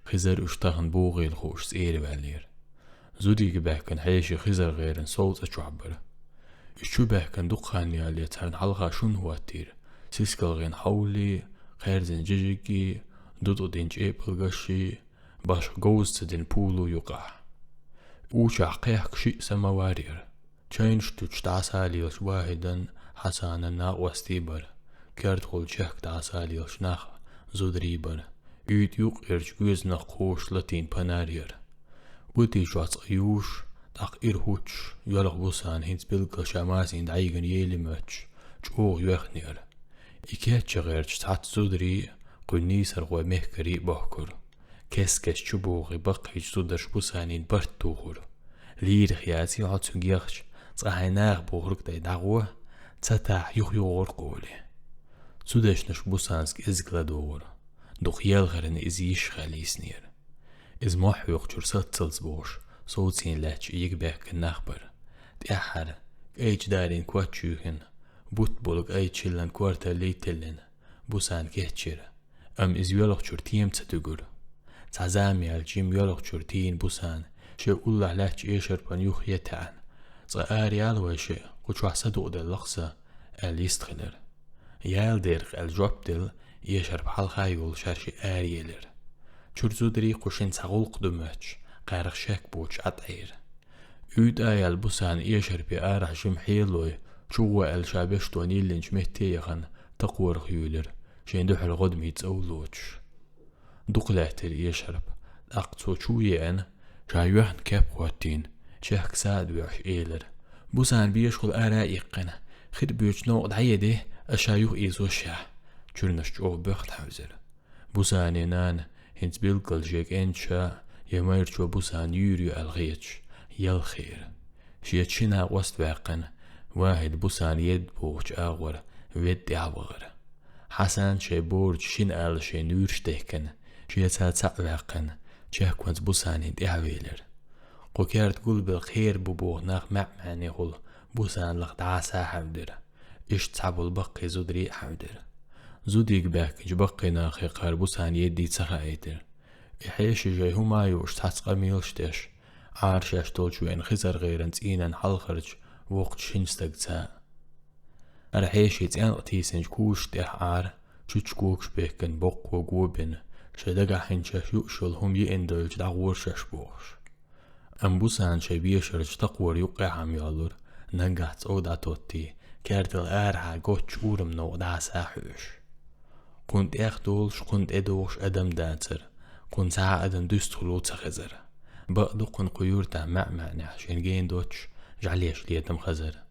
Хизар уьш тахана богӀийла хууш цӀера ваьллера. Зудийга баьхкина хьеший ХизаргӀеран сов цӀа чохь бара. Уьш чу баьхкина дукха хан ялале царна хьалха шун хӀоттийра, сискалгӀина хьовлий, кхаьрзина жижиггий, дутӀа дина чӀепалгашший, башха говза ца дина пулу юкъахь. Учахь кхехка шиъ самавар яра. Чайнаш туьтуш дӀасалелаш Вахьидан, Хьасанан накъостий бара. Кертахула чехка дӀасалелаш нах зударий бара. УьйтӀа юккъерчу гоьзанах кхош латийна панар яра. Утий чохь цкъа юуш, тӀаккха ира хӀуттуш, йоьлху Бусана хӀинца билггал ша масийна дӀайигина ели моьттуш, чӀогӀа йоьхна яра. И кечъян гӀерташ цхьацца зударий, кхуьнан нийсархой мехкарий а бохкура. Кест-кеста чу богӀий баккхийчу зударша Бусанин барт тухура. Лийрах яций хьо цуьнга ехча, цкъа хьайн наха бохург дай дӀагӀо, ца тахь юха йогӀург олий. Цу дешнаш Бусанас кӀезиг ладогӀура. Дукха елхарна иза йиш хила йиснера. Иза мохь хьоькхучуьра саццалц бохуш, совцийна лаьтташ йига баьхкина нах бара. ТӀаьххьара, кӀайчу дарийн коч чуьйхина, бутт болу кӀайчу хӀиллан корталлий тиллина, Бусана кечйира. Амма иза йоьлхучуьра тема ца туьгура. Цхьа зама яьлча, жима йоьлхучуьра тийна Бусана, шен уллохь лаьттачу эшарпан юххе а таьӀна. «Цкъа ара яла вай шиъ, кху чохь са дукъаделлакх сан», — аьлла йистхилира. «Яла дерг», — аьлла жоп делла, эшарпа хьалха а йолуш шаьш араелира. Чуьра зударий кху шинна цхьа гӀуллакх ду моьттуш, кхарах шек боцуш ӀатӀаийра. УьйтӀа а яьлла Бусана эшарпе арахь жима хьелой, чу гӀо аьлла ша бештона йиллинчу метте а яхана, такхорах юьйлира, шен дуьхьал гӀодамийн цӀов лоцуш. Дукха лаьттира эшарпа, тӀаккха цо чу а еана, ша йоьхна кеп хӀоттийна, чехка сада воьхуш элира: «Бусана бешахула ара а иккхина, хир боьдучу новкъа дӀаеде, ас ша юха ийзо шех». Чуьрнаш чӀогӀа боьхна хьаьвзира. Бусанин нана, хӀинца билггал шен кӀентан ша я майрачо Бусана юьйр ю аьлла хеташ, ялх хиира. Шеца ши накъост а ваьккхина, Вахьид Бусана едда богӀучу агӀор ведда тӀаьхьа вахара. Хьасан шайн борачу шина алашийн нуьйраш дехкина, шеца цхьаъ ваьккхина, чехконца Бусанин тӀаьхьавелира. Кху керта гулбелла кхера бу боху нах маьӀ-маьӀнехула Бусана лаха дӀаса а хьаьвдира. Иштта цхьаболу баккхий зударий а хьаьвдира. Зудийга баьхкинчу баккхий нахе кхара Бусана еддий ца хаийтира. И хьеший жай хӀума а юуш цхьацца къамелаш деш, Ӏара шаьш долчу веана ХизаргӀеран цӀийнан хьалхарчу воккхачу шина стагца. ХӀара хьеший цӀенкъа тийсинчу кузаш тӀехь Ӏара, чучча когаш бехкина боккхо го бина, шайн дагахь хӀинца шаьш юуш йолу хӀума йиъна девлча дӀагӀора шаьш бохуш. Амма Бусана шайн бешарчу такхора юккъехь а йоллура, наггахь цӀов дӀатоттий, кертал арахьа готтачу ураман новкъа дӀаса а хьоьжуш. Кхунна тӀех долуш, кхунна тӀедогӀуш адам дацара, кхунна цхьа а адам дуьстахула ца хезара. Бакъду, кхунна кху юьртахь маьӀ-маьӀнехь шена гена доцуш жӀаьлеш летам хазара.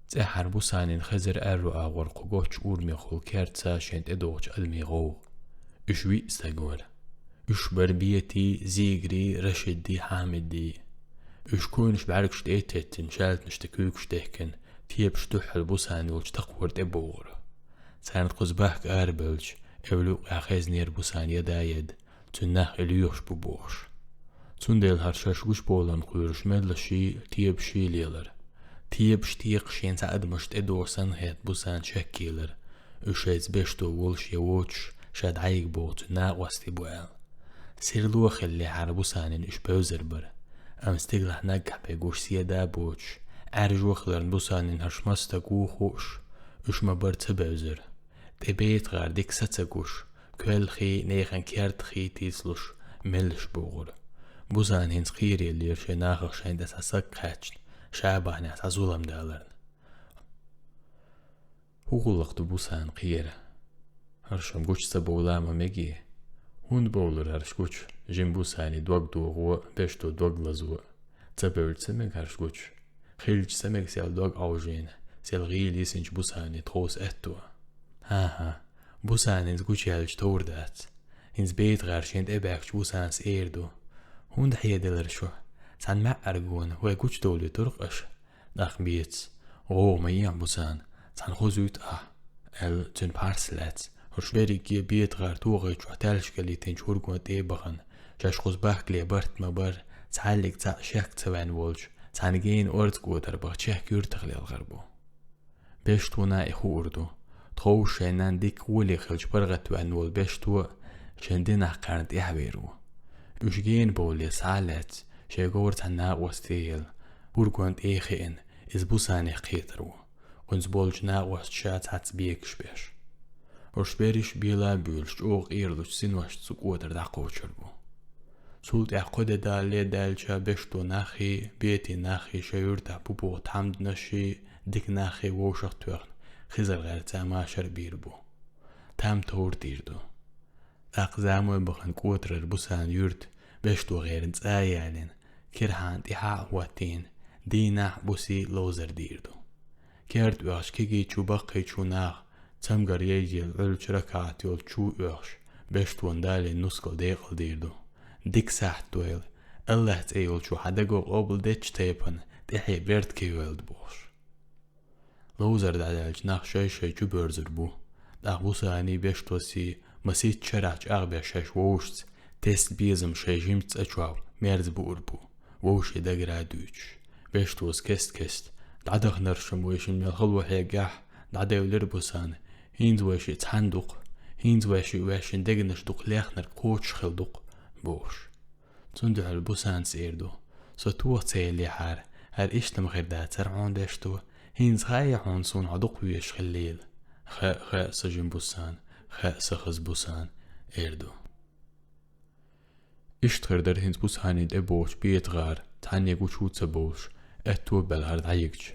ЦӀеххьара Бусанин хезира аьрру агӀор кху готтачу урамехула керца шен тӀедогӀучу адамийн гӀовгӀа. Уьш виъ стаг вара. Уьш бара Бетий, Зигарий, Рашиддий, Хьамиддий. Уьш кхуьнаш бӀаьргаш тӀе а теттина, шаьлтанаш тӀе куьйгаш дехкина, тебаш дуьххьал Бусана йолчу такхора тӀе богӀура. Царна кхуза бахка арабевлча, эвла юккъехь хезнера Бусана яда а еда, цуьнан нах и лоьхуш бу бохуш. Цундела хӀара шаьш гучубовларна кхоьруш меллаший, тебаший лелара. Тебаш текхаш шен цхьа адамаш тӀедогӀу санна хетта Бусана шеккъелара. Уьш шайца бешто волуш я воцуш, ша дӀайига боху цуьнан накъостий бу аьлла. Сирло а хиллехьара Бусанин уьш бевзар бара. Амма стигалахь наггахь бен гуш седа а боцуш, Ӏаьржо а хиларна Бусанин хӀорш маса стаг ву хууш, уьш ма-барра ца бевзара. ТӀе бетахара дика са ца гуш, коьллахий, нехан кертахий тийсалуш, меллаш богӀура. Бусана хӀинца кхераллера шайн нахах шайна тӀе цхьа саг кхаьчна, ша бахьанехь цхьа зулам даларна. ХӀун гӀуллакх ду Бусана кхера? ХӀорш-м гучу ца бовла ма мегий? ХӀунда бовлура хӀорш гучу, жима Бусанин дог дохо, бештон дог лазо? Ца бевлча ца мега хӀорш гучу. Хилча ца мега сел дог Ӏовжийна, сел гӀийла йисинчу Бусанин тховса аьтто. ХӀан-хӀа, Бусана хӀинца гучуяьлча товр дац. ХӀинца бетахара шен тӀе баьхкича Бусанас эр ду: «ХӀунда хьеделира шу? Цхьана маьӀӀара гонах вай гучудовлуьйтуркх аша». ТӀаккха Бетас: «ГӀовгӀа ма ехьа, Бусана, цхьаьна хозуьйту ахь», — аьлла, цуьнан пхьарс лаьцна, хӀорш берриге бетахара тогӀи чохь таьллашкара литтинчу хӀургон тӀе а бахана, шаьш кхуза бахкале барт ма-барра, цхьаьллиг цхьаъ шек ца ваьнна волчу Цхьана гена орца кӀотар баха чехка юьртах лелхар бу. Бештона и хуур ду. Тховса шайн нанна дика гӀоле хилча паргӀатваьнна волу Бешто шайн динах кхарна тӀаьхьавер ву. Уьш гена бовле схьа а лаьцна, шайн говра цхьана накъостех елла, пургонна тӀе а хиъна, иза Бусанех кхетар ву. Оцу болчу накъосташа ша цхьацца бегаш беш. Уьш берриш а бела а буьйлуш, чӀогӀа къерлучу синошца цу кӀотар дӀакхочур бу. Цул тӀаьхьа кхо де далале а даьлча, Бешто наххий, Бетин наххий шайн юьртахь пу-пуха тхьамданашший, дика наххий вовшах а тоьхна, Хизар гӀаьрца машар а бийр бу. Там товр дийр ду. ТӀаккха замой бахана кӀотарара Бусана юьрта Бешто гӀерна цӀа а ялийна, кирхьана тӀаьхьа а хӀоттийна, дийнахь а, буса а ловзар дийр ду. Керта оьхучу кегийчу, баккхийчу наха цамгар ейзийла Ӏуьллучу ракаӀат йолчу чу оьхуш, Бештона далийна нускал декъалдийр ду. Дика сахьт дойла, АллахӀ цӀе йолчо хьан даго къобалдечу тайпана тӀаьхье беркате йойла бохуш. Ловзар дӀадаьлча нах шай-шай чу боьрзур бу. ТӀаккха Бусаний, Бештосий масийтта шарахь чӀагӀбеш шаьш вовшашца тесна безам шайн жимачу цӀа чохь мерза буур бу, вовшийн дагара а дуьйцуш. Бештос кест-кеста: «ДӀадаханарш-м вайшинна мел хало хьегахь, дӀадевлира Бусана, хӀинца вайшиъ цхьаьна ду-кх, хӀинца вайшиъ вайшинна дегнаш дукха лехнарг кхочуш хилла ду-кх», – бохуш. Цундела Бусанас эр ду: «Со тоха ца еллехьара, хӀара иштта-м хир дацара хьуна, Бешто, хӀинца хаьий хьуна суна хьо дукха везаш хиллийла?» «Хаьа, хаьа, сан жима Бусана, хаьа, сан хаза Бусана», – эр ду. Иштта хир дара хӀинца Бусаний тӀебогӀучу БетагӀара, цхьанне гучу ца бовлуш, аьтто а баьлла хӀара дӀайигча.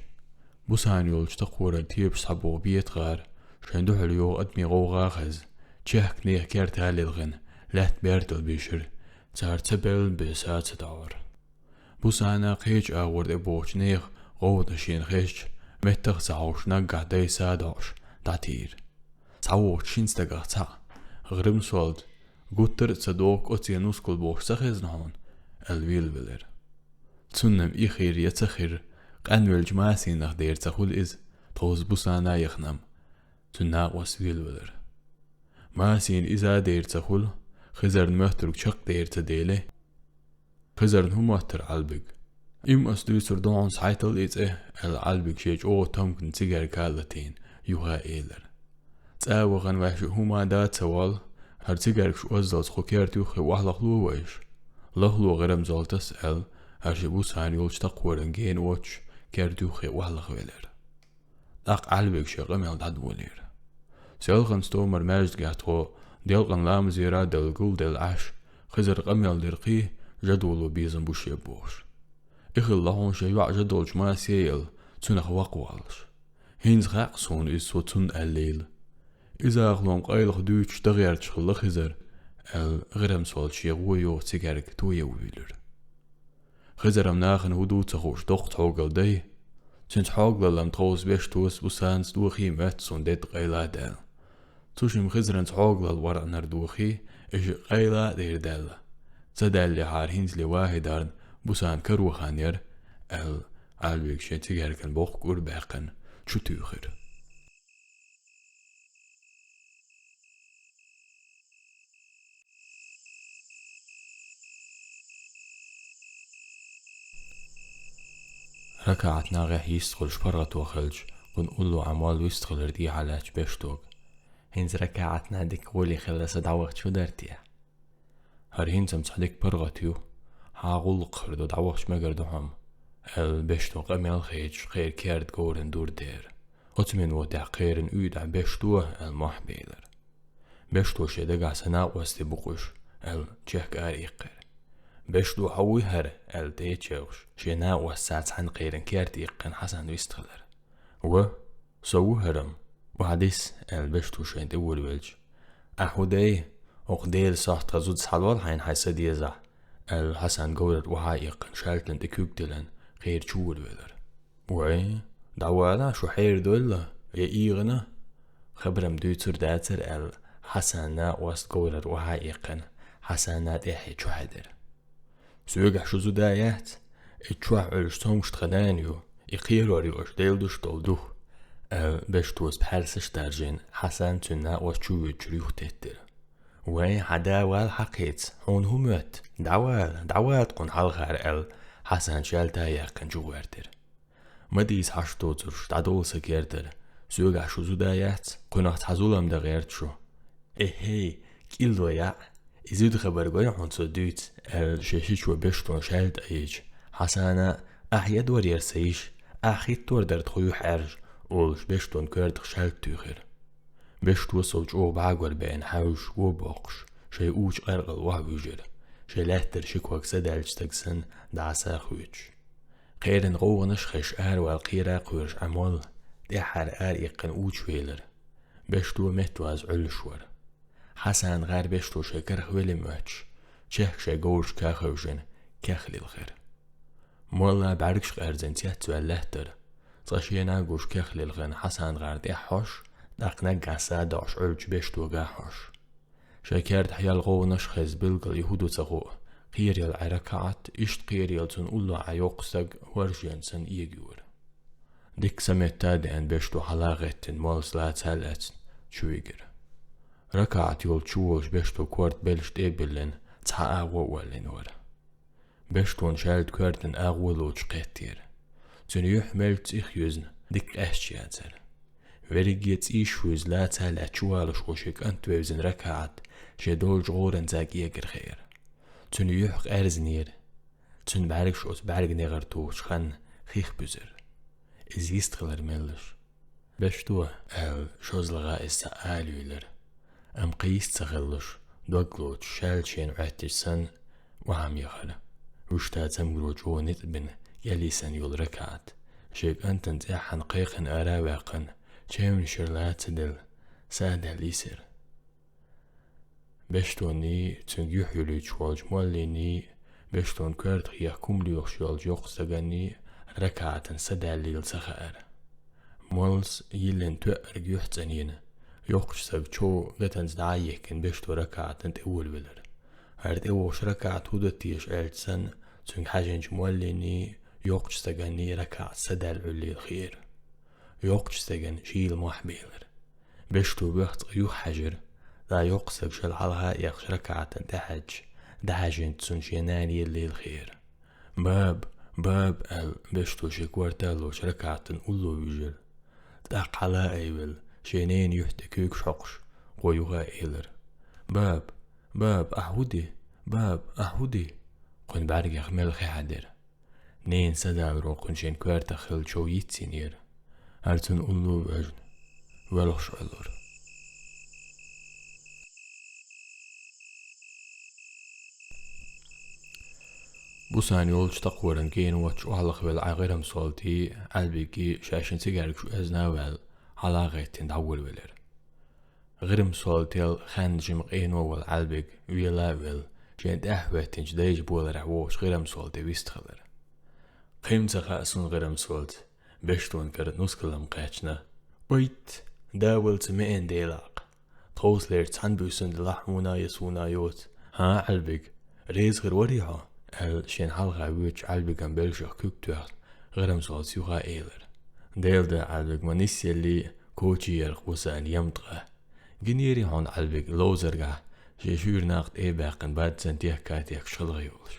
Бусана йолчу такхоран тепаш схьабогӀу БетагӀара, шайн дуьхьал йогӀу адамийн гӀовгӀа а хезна, чехка нехан керта а лилхина, лаьтта бертал бийшира, цара ца белла бен са а ца догӀура. Бусана кхечу агӀор тӀебогӀучу нехан гӀовгӀанашна хезча, меттах а ца хьовш, наггахь дай са а доӀуш, дӀатийра. СхьавогӀучу шина стагах цхьаъ: «ГӀирма сол, гуттар а ца догӀу оццу нускал бохуш ца хезна хьуна?» – аьлла велавелира. Цунна-м и хир я ца хир, къанвеллачу Масинах дер ца хуьлу иза, тховса Бусана яхна-м. Цуьнан накъост велавелира. Масина иза а дер ца хуьлу, Хизарна моьттург чекхдер ца делира. «Хизарна хӀун моттара, Ӏалбиг?» «Им ас дуьйцур ду хьуна, схьайтал и цӀе», – аьлла, Ӏалбиг шен чӀогӀа томканан цигаьрка а латийна, юха а элира: «ЦӀа а вахана, ваьшшиъ хӀума да а ца воллу, хӀара цигаьркаш оззалц кху керта юххе охьалахло вайша». «Лахло, ГӀирма сол», – аьлла, хӀара шиъ Бусана йолчу такхоран гена оццуш керта юххе охьалахвелира. ТӀаккха Ӏалбиг шен къамел дӀадолийра. Селхана стомара маьждигехь тхо делкъан ламазера а делла гулделла Ӏаш, Хизара къамел дира кхин, жадоло безам бу шен бохуш. И хилла хьуна шен йоӀ жадолчу Масе а елла, цуьнах вакхаваллаш. «ХӀинца хаьа суна иза, со цунна аьллийла. Иза ахлом къайлаха дуьйцуш дан гӀерташ хилла Хизар», – аьлла, ГӀирма сол шен гӀо йогӀу цигаьрка тоевуьйлира. Хизарам нахана хӀун ду ца хууш доккха цхьогалла дай. Цуьнца хьогалаллам тховса Бештос, Бусанас дохий моьтту суна дедда къайла а даьлла. Цу шимма Хизаранца хьогалалла варгӀанара дохий, и шиъ къайла а дийр даьлла. Ца даьллехьара хӀинцале Вахидарна Бусана каро хан яра, аьлла, Ӏалбиг шен цигаьркан боккха кӀур баьккхина чу туьйхира. РакаӀат нагӀехь йистхуьлуш паргӀато хилча, кхунна уллохь Ӏамол вистхилира тӀехьа лаьттачу Бештога. «ХӀинца ракаӀат нагӀ дика гӀоле хилла сан дӀавахча хӀун дара те?» «ХӀара хӀинца-м цхьа дика паргӀат ю. Хьан гӀуллакх хир ду, дӀавахча мегар ду хьо-м», – аьлла, Бешто къамел хеташ, кхеран керда говрана дур дера. Оцу минотехь кхеран уьйтӀахь «Бешто» аьлла мохь белира. Бешто шен дагахь: «Сан накъостий бу-кх уьш», – аьлла, чехка ара иккхира. «Бешто, хьо вуй хӀара?» – аьлла, тӀе а чевхаш, шен накъосташца цхьаьна кхеран керта иккхина Хьасан вистхилира. «Ва, со ву хӀара-м. Охьадисса», – аьлла, Бешто шайна тӀе волавелча. «Ахь хӀун дей? ХӀокху Делан сохьтах зуда схьалол хьайна хьайн са дезахь», – аьлла, Хьасан говрара охьа а иккхина, шаьлтан тӀе куьг диллина, кхера чу волавелира. «Вай, дӀавала, шу хьерадойла, я ийгӀина». Хабар-м дуьйцур дацара аьлла, Хьасанан накъост говрара охьа а иккхина, Хьасана тӀаьхье чу хьаьдира. «Соьгахь шу зуда яц, и чохь Ӏуьллуш цомгуш тхан нана ю, и кхерор ю аша делдуш долу дух», – аьлла, Бештос пхьаьрсаш а даржийна, Хьасан цуьнан накъост чу воьдучуьра юхатеттира. «Вай, хьан да вала хьакхийца, хьуна хӀун моьтту? ДӀавала, дӀавала кхунна хьалхара», – аьлла, Хьасан шаьлта яьккхина чугӀертира. Ма дийца хьашт доцурш, дӀадовла сан кертара. Соьгахь шу зуда яц, кхунах цхьа зулам дан гӀерта шу. Эхей, кӀилло яӀ, и зуда хабар гой хьуна со дуьйца, аьлла, шен шичо Бештон шаьлта айича, Хьасана, ахь едор яра сан йиша, ахь хӀиттор дара тхо юьхьӀаьржа, олуш Бештон коьртах шаьлта туьйхира. Бешто сов чӀогӀа бӀагор беана хьаьвзаш го боккхуш, шайн учу къаркъал охьавуьжира, шайн лаьттара ши ког садаьллачу стаг санна дӀаса а хоьцуш. Кхеран гӀовгӀанаш а хезаш аравала кхера а кхоьруш Ӏа молла, тӀаьххьара ара иккхина учу велира. Бешто меттаваза Ӏуьллуш вара. Хьасан гӀар Бешто шайн карах велла моьттуш, чехка шайн говрашка хевшина, кехлилхира. Молла бӀаьргаш къаьрзина цецваьлла лаьттара. Цкъа шена а гуш кехлилхина Хьасан гӀар тӀаьхьа хьош, тӀаккха наггахь садоӀуш Ӏуьллучу Бештога а хьош. Шайн кертахь яьлла гӀовгӀанаш а хезна билггал и хӀун ду ца хуу, кхераелла Ӏа Ракаат, иштта кхераелла цунна уллохь Ӏа йоккха стаг ворженца санна эгайора. Дикка саметтадеана Бешто хьала а гӀеттина, моллас лаца а лаьцна, чувигира. Ракаат йолчу чуволуш Бешто корта беллаш тӀе а биллина, цхьа агӀо а оллина вара. Бештон шаьлта коьртан агӀо лоцуш кхеттера. Цуьнан юьхь меллаца цӀих юьзна, дикка къаьсташ яцара. Верриге цӀийш вуьзна лаца а лаьцна чувалуш волу шен кӀант вевзина Ракаат шен долчу гӀоранца кӀегар хиира. Цуьнан юьхь къаьрзнера. Цуьнан бӀаьргаш оцу бӀаьрган негӀар тухучу ханна хих буьзира. Иза йист хилира меллаша. «Бешто», — аьлла, шозлагӀа иза цхьаъ ала юьйлира. Амма кхин йист ца хилалуш, дог лоцуш, шаьлта шена Ӏоьттича санна, охьа ма яхара. Вуьшта цамгаро чӀогӀа ницкъ бина, кӀелйисина йолу Ракаат, шен кӀантана цӀеххьана кхайкхина ара а ваьккхина, чевнаш яра лаца а делла, садаьлла йисира. Бештоний, цуьнга юьхь юьлуьйтуш волчу моллиний, Бештон коьртах ехка хӀума лоьхуш йолчу йоккхачу стаганий Ракаатан садаьллийла ца хаьара. Моллас йиллина тоьарг юьхь цӀанйина, йоккхачу стага чов гатанца дӀа а йихкина, Бешто Ракаатана тӀе волавелира. ХӀара тӀевогӀуш Ракаат хӀун до теша аьлча санна, цуьнга хьаьжинчу моллиний, йоккхачу стаганий Ракаат садаьлла Ӏуьллийла хиира. Йоккхачу стеган шийла мохь белира. Бешто боьхна цкъа юхахьаьжира, дӀа йоккха стаг шел хьалха а эккхаш Ракаатана тӀехьаьжча, дӀахьаьжинчу цунна шен нана еллийла хиира. «Баба! Баба!» — аьлла, Бешто шен корта а лоцуш Ракаатана улло вуьжира. ТӀаккха хьала а айвелла, шен ненан юьхь тӀе куьйгаш хьокхуш, кхо юха а элира: «Баба! Баба, ахь хӀун де? Баба, ахь хӀун де?» Кхуьнан бӀаьргех мел хи хьаьдира. Ненан садаларо кхуьнан шен коьртах хилла чов йицйинера. ХӀара цунна улло а вевзина, воьлхуш Ӏуьллура. Бусана йолчу такхоран геночу охьалахвелла Ӏай ГӀирмсолтий, Ӏаьлбигий шаьшшинна цигаьргаш оьзна а ваьлла, хьала а гӀеттина дӀаволавелира. ГӀирмсолтел ханна жима къено волу Ӏаьлбиг вела а велла, шен тӀаьхьахӀоьттинчу дайша боларехь вогӀучу ГӀирмсолте вистхилира. «Кхин ца хаьа суна, ГӀирмсолта», — Бештон кара нускалам кхаьчна. «Ойт, да валца меана делахь-кх! Тховсалерчу цхьана буьйсанна делахь хьуна я суна йоцу. ХӀан, Ӏаьлбиг, реза хир варий хьо?» — аьлла, шена хьалха воьдучу Ӏаьлбиган белшах куьг тоьхна, ГӀирмсолта юха а элира: «Делан дуьхьа, Ӏаьлбиг, ма нисъеллий коча ярх Бусана ямткъа. Гинерий хьуна, Ӏаьлбиг, ловзаргахь шен шуьйра накха тӀе а баьккхина, баьдзан техка а техкаш хала йолуш.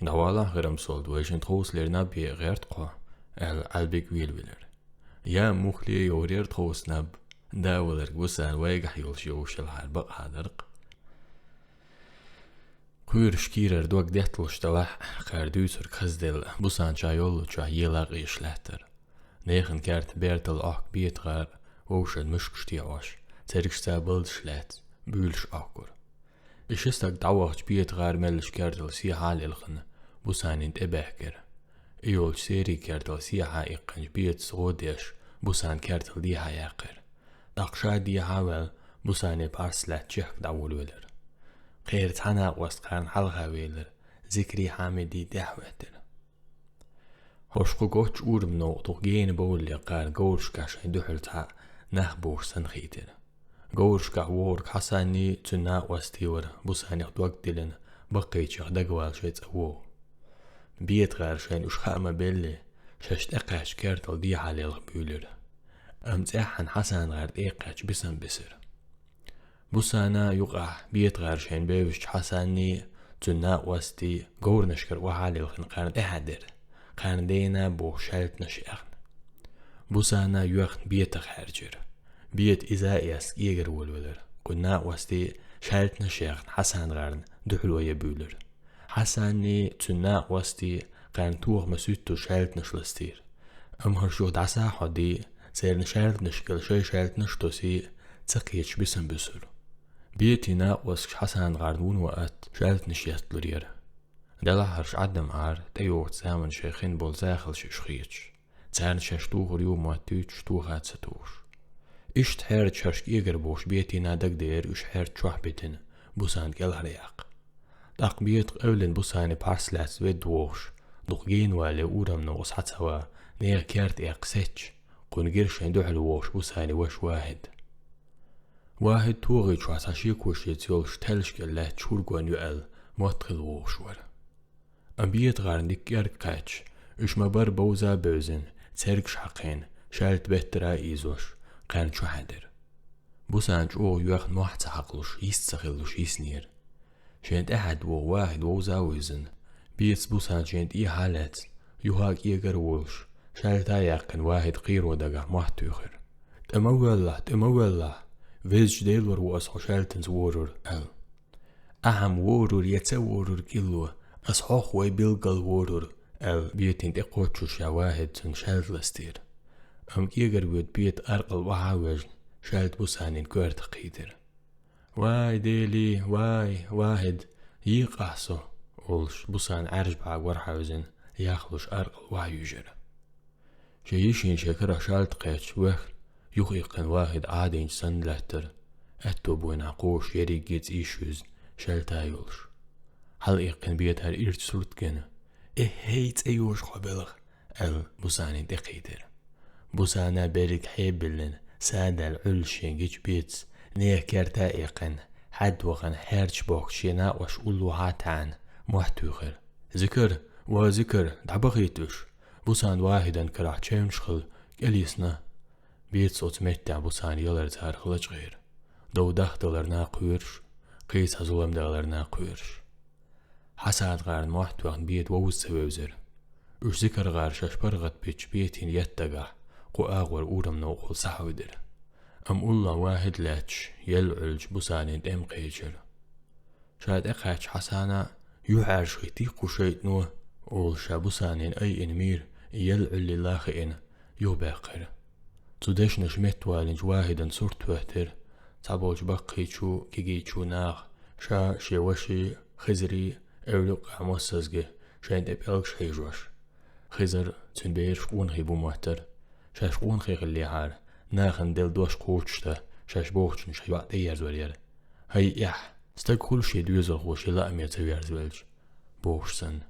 ДӀавалахь, ГӀирмсолта, вайшинна тховсалера наб ян гӀерта-кх хьо», — аьлла, Ӏаьлбиг велавелира. Я муххале а йогӀур яра тховса наб, да валарг Бусана вайгахь йолуш йовшалахьара бакъахьа дара-кх. Кхоьруш кийрара дог детталуш делахь а, кхара дуьйцург хазделла, Бусана ша йоллучохь ела а къийсаш лаьттара. Нехан керта бертал Ӏохку БетагӀар, вовшашна муьшкаш тӀе Ӏош, цергашца балдаш лаьцна, буьйлуш Ӏохкура. И ши стаг дӀавахча, БетагӀар меллачу кертал сехьа а лилхина, Бусанин тӀе баьхкира. И йолчу серийн кертал сехьа иккхинчу Бетас гӀо деш, Бусана кертал дехьа яьккхира. ТӀаккха ша дехьа а ваьлла, Бусане пхьарс лаьцна чехка дӀаволавелира. Кхера цхьа накъост кхарна хьалха велира, Зикрий, Хьамидий тӀаьхьахӀоьттира. ХӀорш кху гоччу ураман новкъа дукха гена бовлале кхарна говрашкахь шайн дуьхьал цхьа нах бохуш санна хийтира. Говрашкахь вогӀург Хьасанний, цуьнан накъостий вара, Бусанех дог диллина, баккхийчех дагавала шайн цӀа вогӀу. БетагӀар шайна уьш хаа ма-белли, шаьш тӀекхаьчча кертал дехьа лелха буьйлира. Амма цӀеххьана ХьасангӀар тӀекхаьчча бисам бисира. Бусана юкъахь БетагӀар шайна бевзачу Хьасанний, Цуьнан накъостий говрашкара охьа а лилхина кхарна тӀаьхьа дара, кхарна дена боху шаьлтанаш яьхна. Бусана йоьхна бетах хьаьрчира. Бета иза а эцна кӀегар волавелира. Кхуьнан накъостий шаьлтанаш яьхна Хьасан-гӀарна дуьхьало ян буьйлира. Хьасанний, цуьнан накъостий кхарна тохаман суьттуш шаьлтанаш ластийра. Амма хӀара шух дӀаса а хьодий, церан шаьлтанаш кӀел шайн шаьлтанаш а тосий, ца кхеташ бисина буьсура. Бетин накъосташ Хьасан-гӀарна вуно атта шаьлтанаш етталур яра. Делахь хӀорш Ӏадам Ӏара, тӀейогӀучу заманчохь хин болу захалш уьш хеташ, царна шаьш тухур ю моттуьйтуш, тоха а ца тухуш. Иштта хьаьрча хӀорш кӀегар бохуш Бетина дагадеара уьш хьаьрча чохь битина Бусана кӀелхьаръяккха. ТӀаккха Бета къевлина Бусане пхьарс лаьцна ведда вогӀуш, дукха генавале урамна оцу хьацаван, нехан керта эккха сецча, кхунна гира шайн дуьхьал вогӀуш Бусане ваша ВахӀид. ВахӀид тогӀи чохь цхьа шеко шеца йолуш, таьллаш кӀел лаьтташ хӀургон ю аьлла, мотт хилла вогӀуш вара. Амма Бета-гӀарна дика кӀерга кхаьчча, уьш ма-барра бовза а бевзина, цергаш хьакхийна, шаьлта беттара а ийзош, кхарна чохь а дира. Бусана чӀогӀа йоьхна мохь ца хьакхалуш, йист ца хилалуш йиснера. Шена тӀаьхьа вогӀу ВахӀид вовза а вевзина, Бетас Бусана шена тӀехьа а лаьцна, юха а кӀегар а волуш, шаьлта а яьккхина, ВахӀидан кхеро дагахь мотт туьйхира. «ТӀе ма воьллахь, тӀе ма воьллахь! Везачу Делора ву аса хьо шаьлтанца ворур», – аьлла. «Ахьа-м ворур я ца ворур кӀилло, аса хьох вай билггал ворур», – аьлла, Бетина тӀе кхоччуш ша ВахӀид цунна шаьлта ластийра. Амма кӀегар воьду Бета аркъал охьа а вежна, шаьлта Бусанин коьртах кхийдира. «Вай, Делий, вай, ВахӀид, йийкъахь со!» – олуш, Бусана Ӏаьржа бӀагор хьаьвзина, яхлуш аркъал охьа юьйжира. Шен йишина шен карахь шаьлта кхаьчча вехна, юхаиккхина ВахӀид Ӏадийначу санна лаьттара, аьтту буйнахь кхочуш ерриг а цӀийш юьзна, шаьлта а йолуш. Хьалаиккхина Бетара ирча сурт гина: «Эхь-хей, цӀе йоьшу хьо белхан!» – аьлла, Бусанин тӀе кхийдира. Бусана берриг хьебиллина, садаьлла Ӏуьллуш шен гича Бетас, нехан керта а эккхина, хьаьдда вахана хьаьрча бохкучу шен накъосташ уллохьа а таьӀна, мотт туьйхира: «Зикар, ва Зикар, дӀабахийта уьш! Бусана ВахӀидан карахь чевнаш хилла, кӀелйисна». Бетас оцу меттехь Бусана ялар царах лачкъийра, дов дахдаларна кхоьруш, кхин цхьа зулам даларна кхоьруш. Хьасан-гӀарна мотт тоьхна Бета вовза ца вевзира. Уьш Зикар-гӀар шаьш паргӀатбитча Бетин етта дагахь кху агӀор урамна новкъахула схьахьуьйдира. Амма уллохь ВахӀид лаьтташ, елла Ӏуьллучу Бусанин тӀе ма кхечира. Ша тӀекхаьчча Хьасана: «ЮьхьӀаьржа хӀиттий кху шайтӀано?» – олуш, ша Бусанин айина мийра, елла Ӏуьллийла а хиъна, юхабаьккхира. Цу дешнаша меттавалийначу ВахӀидан сурт хӀоьттира цхьаболчу Баккхийчу, Кигийчу наха, ша, шен ваши, Хизри, эвла юккъехь Моссазги, шайна тӀе пӀелгаш хьийжош. Хизар, цуьнан бераш къонахий бу моттара. Шаьш къонахий хиллехьара, нахана делла дош кхочушдан, шаьш бохучунна шайн йоӀ тӀеерзор яра. «ХӀай, эхь, стаг хуьлу шен доьзалхо шен лааме ца верзавелча», – бохуш санна.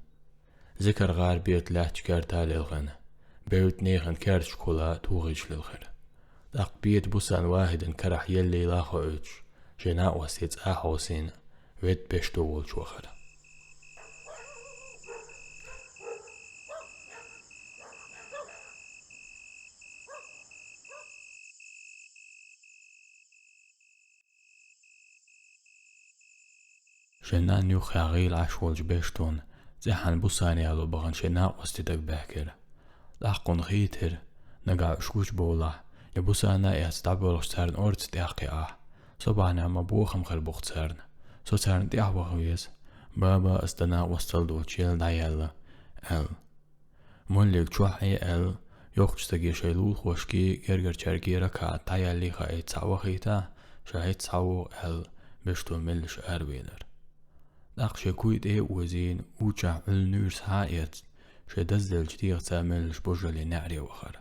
Зикар-гӀар Бета лаьттачу керта а лелхина, бевдда нехан керташкахула тухийча лилхира. ТӀаккха Бета Бусана ВахӀидан карахь еллийла а хоуьйтуш, шен накъостий цӀа а хьовсийна, ведда Бешто волчу вахара. Шен нанна юххехь гӀийла Ӏаш волчу Бештона цӀеххьана Бусана яло бахана шен накъостий дагабаьхкира. ТӀаккха кхунна хийтира, нагахь уьш гучубовлахь, я Бусана а эцна дӀабоьлхуш царна орца тӀехь кхиахь, со бахьанехь ма бохам хир бу-кх царна. Со царна тӀаьхьа ваха веза, баба, ас дан накъосталла доцуш елла дӀаяьлла, аьлла. Моллиг чохь Ӏе аьлла, йоккхачу стаге шайн лулахошкий, гергарчаьргий ракаӀат дӀаяллий хаийта цхьаъ вахийта, ша хӀетта схьавогӀу аьлла, Бешто меллаша аравелира. ТӀаккха шен куй тӀе а озийна, учахь Ӏуьллу нуьйр схьа а эцна, шен дазделлачу дегӀаца меллаша божаллин неӀаре вахара.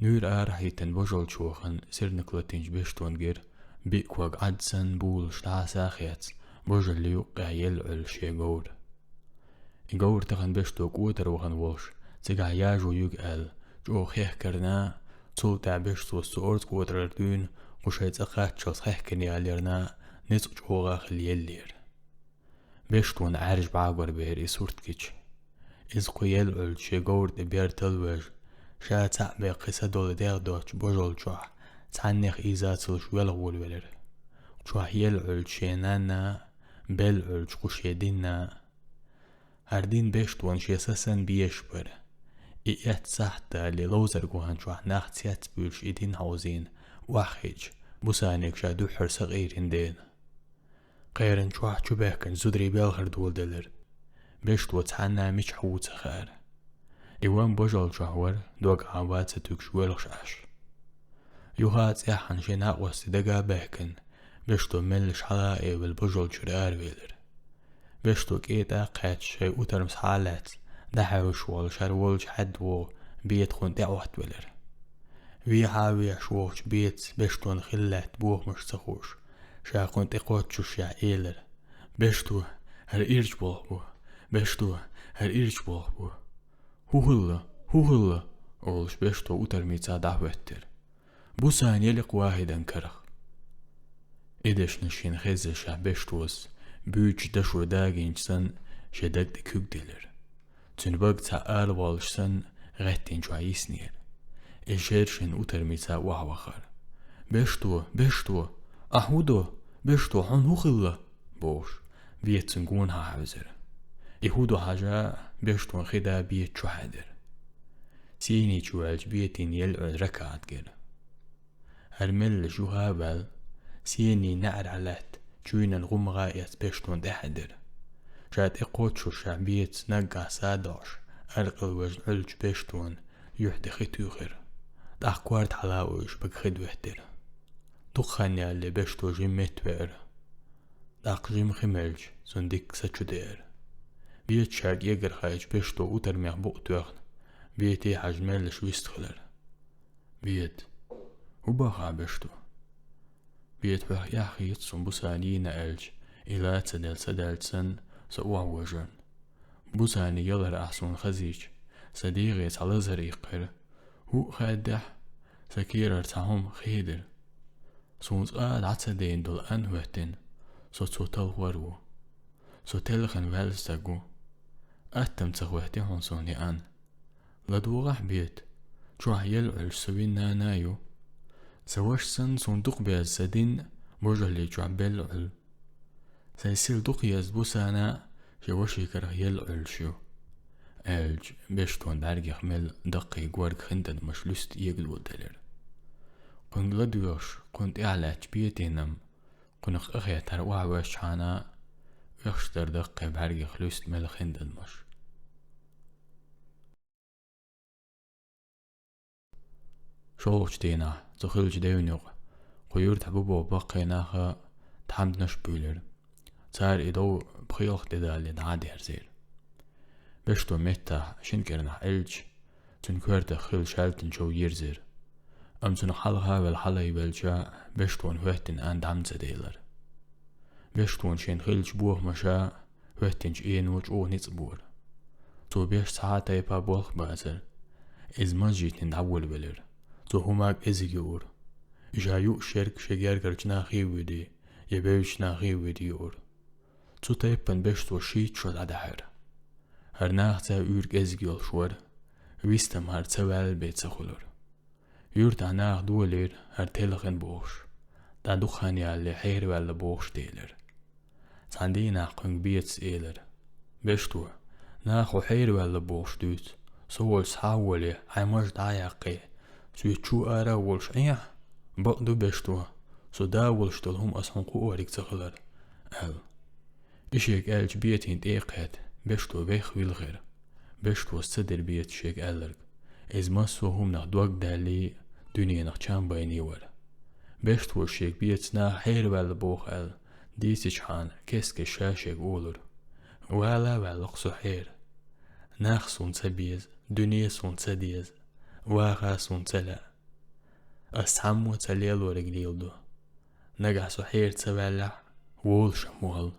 Нуьйр арахьа хӀиттина божалчо вахана, сирниг латийначу Бештона гира, биъ ког Ӏад санна булуш дӀаса а хецна, божаллин юккъехь елла Ӏуьллу шен говр. И говр тахана Бешто кӀотара вахана волуш, цигахь яжо юьгу аьлла, чӀогӀа хехкарна, цул тӀаьхьа Бештос цу орца кӀотарара дуьйна, кху шайн цӀа кхаччалц хехкина яларна, ницкъ чӀогӀа хилла еллера. Бештона Ӏаьржа бӀагор бера и сурт гича. Иза кху елла Ӏуьллучу шен говра тӀе бертал а вежа, ша цхьаъ бен кхин са долу дегӀ доцучу божалла чохь, цхьаннех ийза ца луш, велха волавелира. Чохь елла Ӏуьллучу шен нанна, Белла Ӏуьллучу кху шен динна. ХӀара дин Бештона шен са санна безаш бара. И эццахь дале, ловзарг вахана чохь нах цецбуьйлуш и дин хьовзийна, охьахиъча, Бусанега ша дуьххьара сакъийрина дела. Кхеран чохь чубаьхкинчу зударийн белхар доладелира. Бешто цхьанна а мичахь ву ца хаьара. И ван божал чохь вара, дог Ӏан ван ца туьгуш воьлхуш Ӏаш. Юха а цӀеххьана шен накъостий дага а баьхкина, Бешто меллаша хьала а эвлла божал чуьра аравелира. Бешто кӀетӀа а кхаьчча, шайн утарма схьа а лаьцна, дӀахьаьвсаш волуш хӀара волчу хьаьдда вогӀу Бета кхунна тӀеӀоттавелира. Вехьа а вехаш вогӀучу Бетас Бештона хилла лаьтта бохамаш ца хууш, ша кхунна тӀекхоччушехь элира: «Бешто, хӀара ирча болх бу! Бешто, хӀара ирча болх бу!» «ХӀун хилла? ХӀун хилла?» — олуш Бешто утармица дӀахӀоьттира. «Бусана елира Вахьидан карах». И дешнаш шена хеззашехь, Бештос буьйцучу дашо дагийначу санна шен даг тӀе куьг делира. Цуьнан бага цхьа ала воллуш санна гӀеттина чохь йиснера. И шерашина утармица охьавахара. «Бешто, Бешто, ахь хӀун до? Бешто, хьуна хӀун хилла?» — бохуш, Бета цуьнан гонахьа хьаьвзира. И хӀун ду хьажа, Бештон хи да Бета чу хьаьдира. Сийни чу ваьлча, Бетина елла Ӏуьллу ракаӀат гира. ХӀара меллаша юха а ваьлла, сийни неӀарехь лаьтта чуьйнан гӀуммагӀа а эцна Бештона тӀаьхьа дира. Ша тӀекхоччушехь, Бетас наггахь са а доӀуш, аркъал вежна Ӏуьллучу Бештона юьхь тӀе хи туьйхира. ТӀаккха корта хьала а уьйш, бага хи доьттира. Дукха хан ялале Бешто жима меттавеара. ТӀаккха жима хи мелча, цунна дикка са чу деара. Бетас ша кӀегар хаийча, Бешто утармех букъ тоьхна, Бете хьажа меллаша вистхилира. «Бета, хӀун боху ахь, Бешто?» «Бета, хьох эхь хета суна Бусана йийна аьлча, и ла ца делла, ца даьлча санна, со охьавожарна. Бусана ялар ахь суна хазийча, сан дегӀе цхьа лазар иккхира. ХӀуъа хаьдда ахь, сан кийрара цхьа хӀума хедира. Суна цкъа а дӀа ца дайна долу Ӏан хӀоьттина, со цо талхор ву. Со телхина ваьлла стаг ву. Аттам ца хӀоьттира хьуна суна и Ӏан. ЛадогӀахь, Бета, чохь елла Ӏуьллуш сан вина нана ю. Сан ваша санна, суна дукха беза сан дин божаллин чохь белла Ӏуьллу. Сайн сила дукха еза Бусана шен вашин карах елла Ӏуьллуш ю», — аьлча, Бештон бӀаьргех мелла даккхий горга хин тадамаш луьста эгадоладелира. Кхуьнга ладоьгӀуш, кхунна тӀаьхьа лаьттачу Бетина-м, кхунах къахетар охьавоьжчхьана, оьхуш дара даккхий бӀаьргех луьста мелла хин тадамаш. ШолгӀачу дийнахь, цу хиллачу девнан юкъа, кху юьртахь бу боху баккхий наха тхьамданаш а буьйлира. Цара и дов пхоьалгӀа де далале дӀа а дерзийра. Бешто меттахь шина кӀирнахь Ӏиллича, цуьнан коьртах хилла шаьлтан чов йирзира. Амма цунах хьалха а велла хьалайвелча, Бештона хӀоьттина Ӏан дӀа ма ца делира. Бештона шена хиллачу бохамаша хӀоьттинчу Ӏено чӀогӀа ницкъ бора. Цо беш цхьа а тайпа болх а бацара. Иза масжитина дӀаволавелира. Цо хӀума кӀезиг юура. И ша юуш ерг шен гергарчу нахе а вуьдий, я бевзачу нахе а вуьдий юура. Цу тайпана Бешто шийтта шо дӀадаьхьира. ХӀара нахаца уьйр кӀезиг йолуш вара, вистам хӀара ца ваьлла бен ца хуьлура. Юьртахь наха долийра хӀара телхина бохуш, дӀа дукха хан ялале хьераваьлла бохуш делира. Цхьана дийнахь кхуьнга Бетас элира: «Бешто, наха хьо хьераваьлла бохуш дуьйцу, со волчу схьа а волий, хьайн маж дӀа а яккхий, соьца чу ара а волуш Ӏехьа? Бакъ ду, Бешто, со да волуш долу хӀума аса хьуна кхуориг ца хилар», — аьлла. И шега аьлча, Бетина тӀе а кхетта, Бешто вех вилхира. Бештос ца дира Бетас шега аьлларг. Иза массо а хӀуманах дог даьллий, дуьненах чам байний вара. Бештос шега Бетас наха хьераваьлла боху аьлла дийцичхьана, кест-кеста ша шега олура: «Вала а ваьлла-кх со хьера. Нах суна ца беза, дуьне суна ца деза, ваха суна ца лаьа. Ас цхьаммо а ца лелориг леладо. Нагахь со хьера ца ваьллехь, волуш-м ву хьал».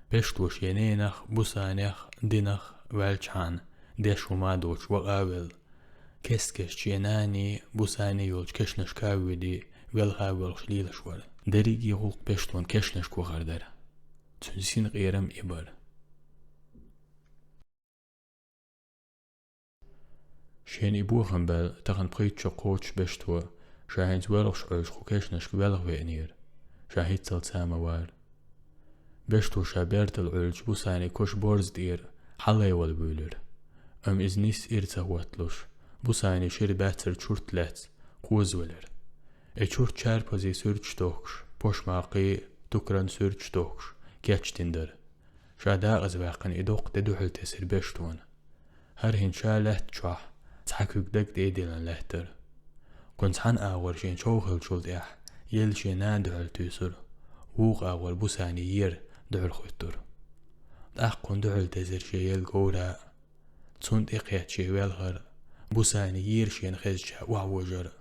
Бешто шен ненах, Бусанех, динах ваьллачхьана, деш хӀума а доцуш вакъа а велла, кест-кеста шен наний, Бусаний йолчу кешнашка а вуьдий, велха а воьлхуш лелаш вара. Дерриге гӀуллакх Бештон кешнашка вахар дара. Цуьнан синкъерам и бара. Шена и бохам баьлла, тахана пхийтта шо кхочуш Бешто, ша хӀинца воьлхуш Ӏуьллуш кху кешнашка велха веанера, ша хӀинццалц а ма вара. Бешто ша бертал Ӏуьллучу Бусани кошан борз тӀера хьалайвала буьйлира. Амма иза нисса ира ца хӀотталуш, Бусани шира баьццара чурт лаьцна кхозвелира. И чурт чарпазийн суьрташ тохкуш, пошмакхий, тукран суьрташ тохкуш, кечдина дара. Ша дакъазаваьккхина и доккха де дуьхьал тесира Бештона. ХӀара хӀинца ша лаьтта чохь цхьа куьг дага тӀе а диллина лаьттара. Кхуьнан цхьана агӀор шен чов хиллачул тӀаьхьа елла шен нана дуьхьал туьйсура, вукху агӀор Бусани ера дуьхьал хӀуьттура. ТӀаккха кхунна дуьхьал тесира шен елла говра а. Цунна тӀекхетта шен велхар а, Бусани ера шена хезача охьавожар а.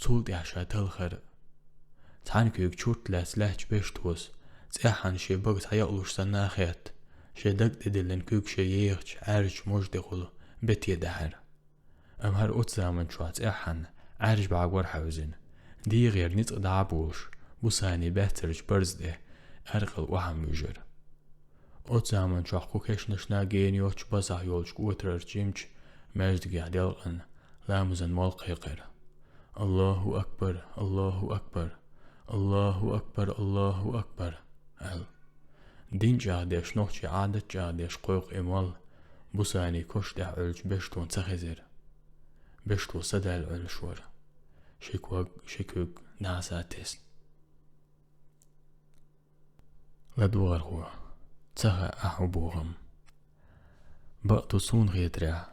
Цул тӀаьхьа ша талхар а. Цхьана куьйга чурт лаьцна лаьттачу Бештос, цӀеххьана шен бага схьаякъалуш санна а хетта, шен дага тӀедиллина куьг шен ехачу Ӏаьржачу можа тӀехула бете дахьара. Амма хӀара оцу заман чохь цӀеххьана Ӏаьржа бӀагор хьаьвзина, дегӀера ницкъ дӀа а болуш, Бусани баьццарчу барза тӀе аьркъал охьа а муьйжира. Оцу заман чохь кху кешнашна гена йоцучу базахь йолчу котарарчу жимачу маьждигехь делкъана ламазан молла кхайкхира: «Аллаху акбар, Аллаху акбар, Аллаху акбар, Аллаху акбар», — аьлла. Дин чӀагӀдеш, нохчийн Ӏадат чӀагӀдеш кхойкху и молла Бусани коша тӀехь Ӏуьллучу Бештона ца хезира. Бешто садаьлла Ӏуьллуш вара, ши ког, ши куьг дӀаса а тесна. ЛадогӀархо, ца хаьа ахь хӀун боху-м. Бакъ ду, суна хетарехь,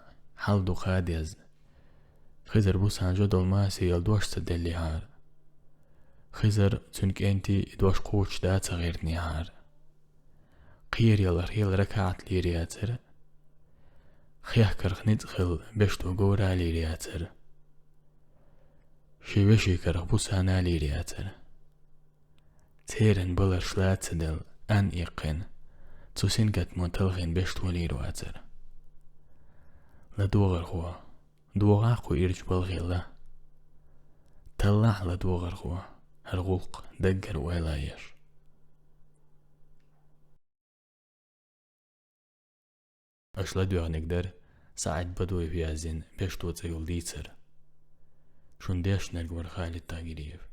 хьал ду кхаа дезна. Хизар Бусана жо долу масе йолу дош ца деллехьара. Хизар, цуьнан кӀентий и дош кхочушдан ца гӀиртинехьара. Кхераяларх елла ракаӀат лийр яцара. Хехкарх ницкъ хилла Бешто говра а лийр яцара. Шен вешин карах Бусана а лийр яцара. Церан баларш лаца ца делла, Ӏан иккхина, цу сингаттамо талхийна Бешто лийр вацара. ЛадогӀархо, догӀахь кху ирчу балхе ла. Таллахь, ладогӀархо, хӀара гӀуллакх даггара ойла еш. Аша ладоьгӀнарг дара СаӀид Бадуев яздина Бешто цӀе йолу дийцар. Шуна дешнарг вара Халид Тагириев.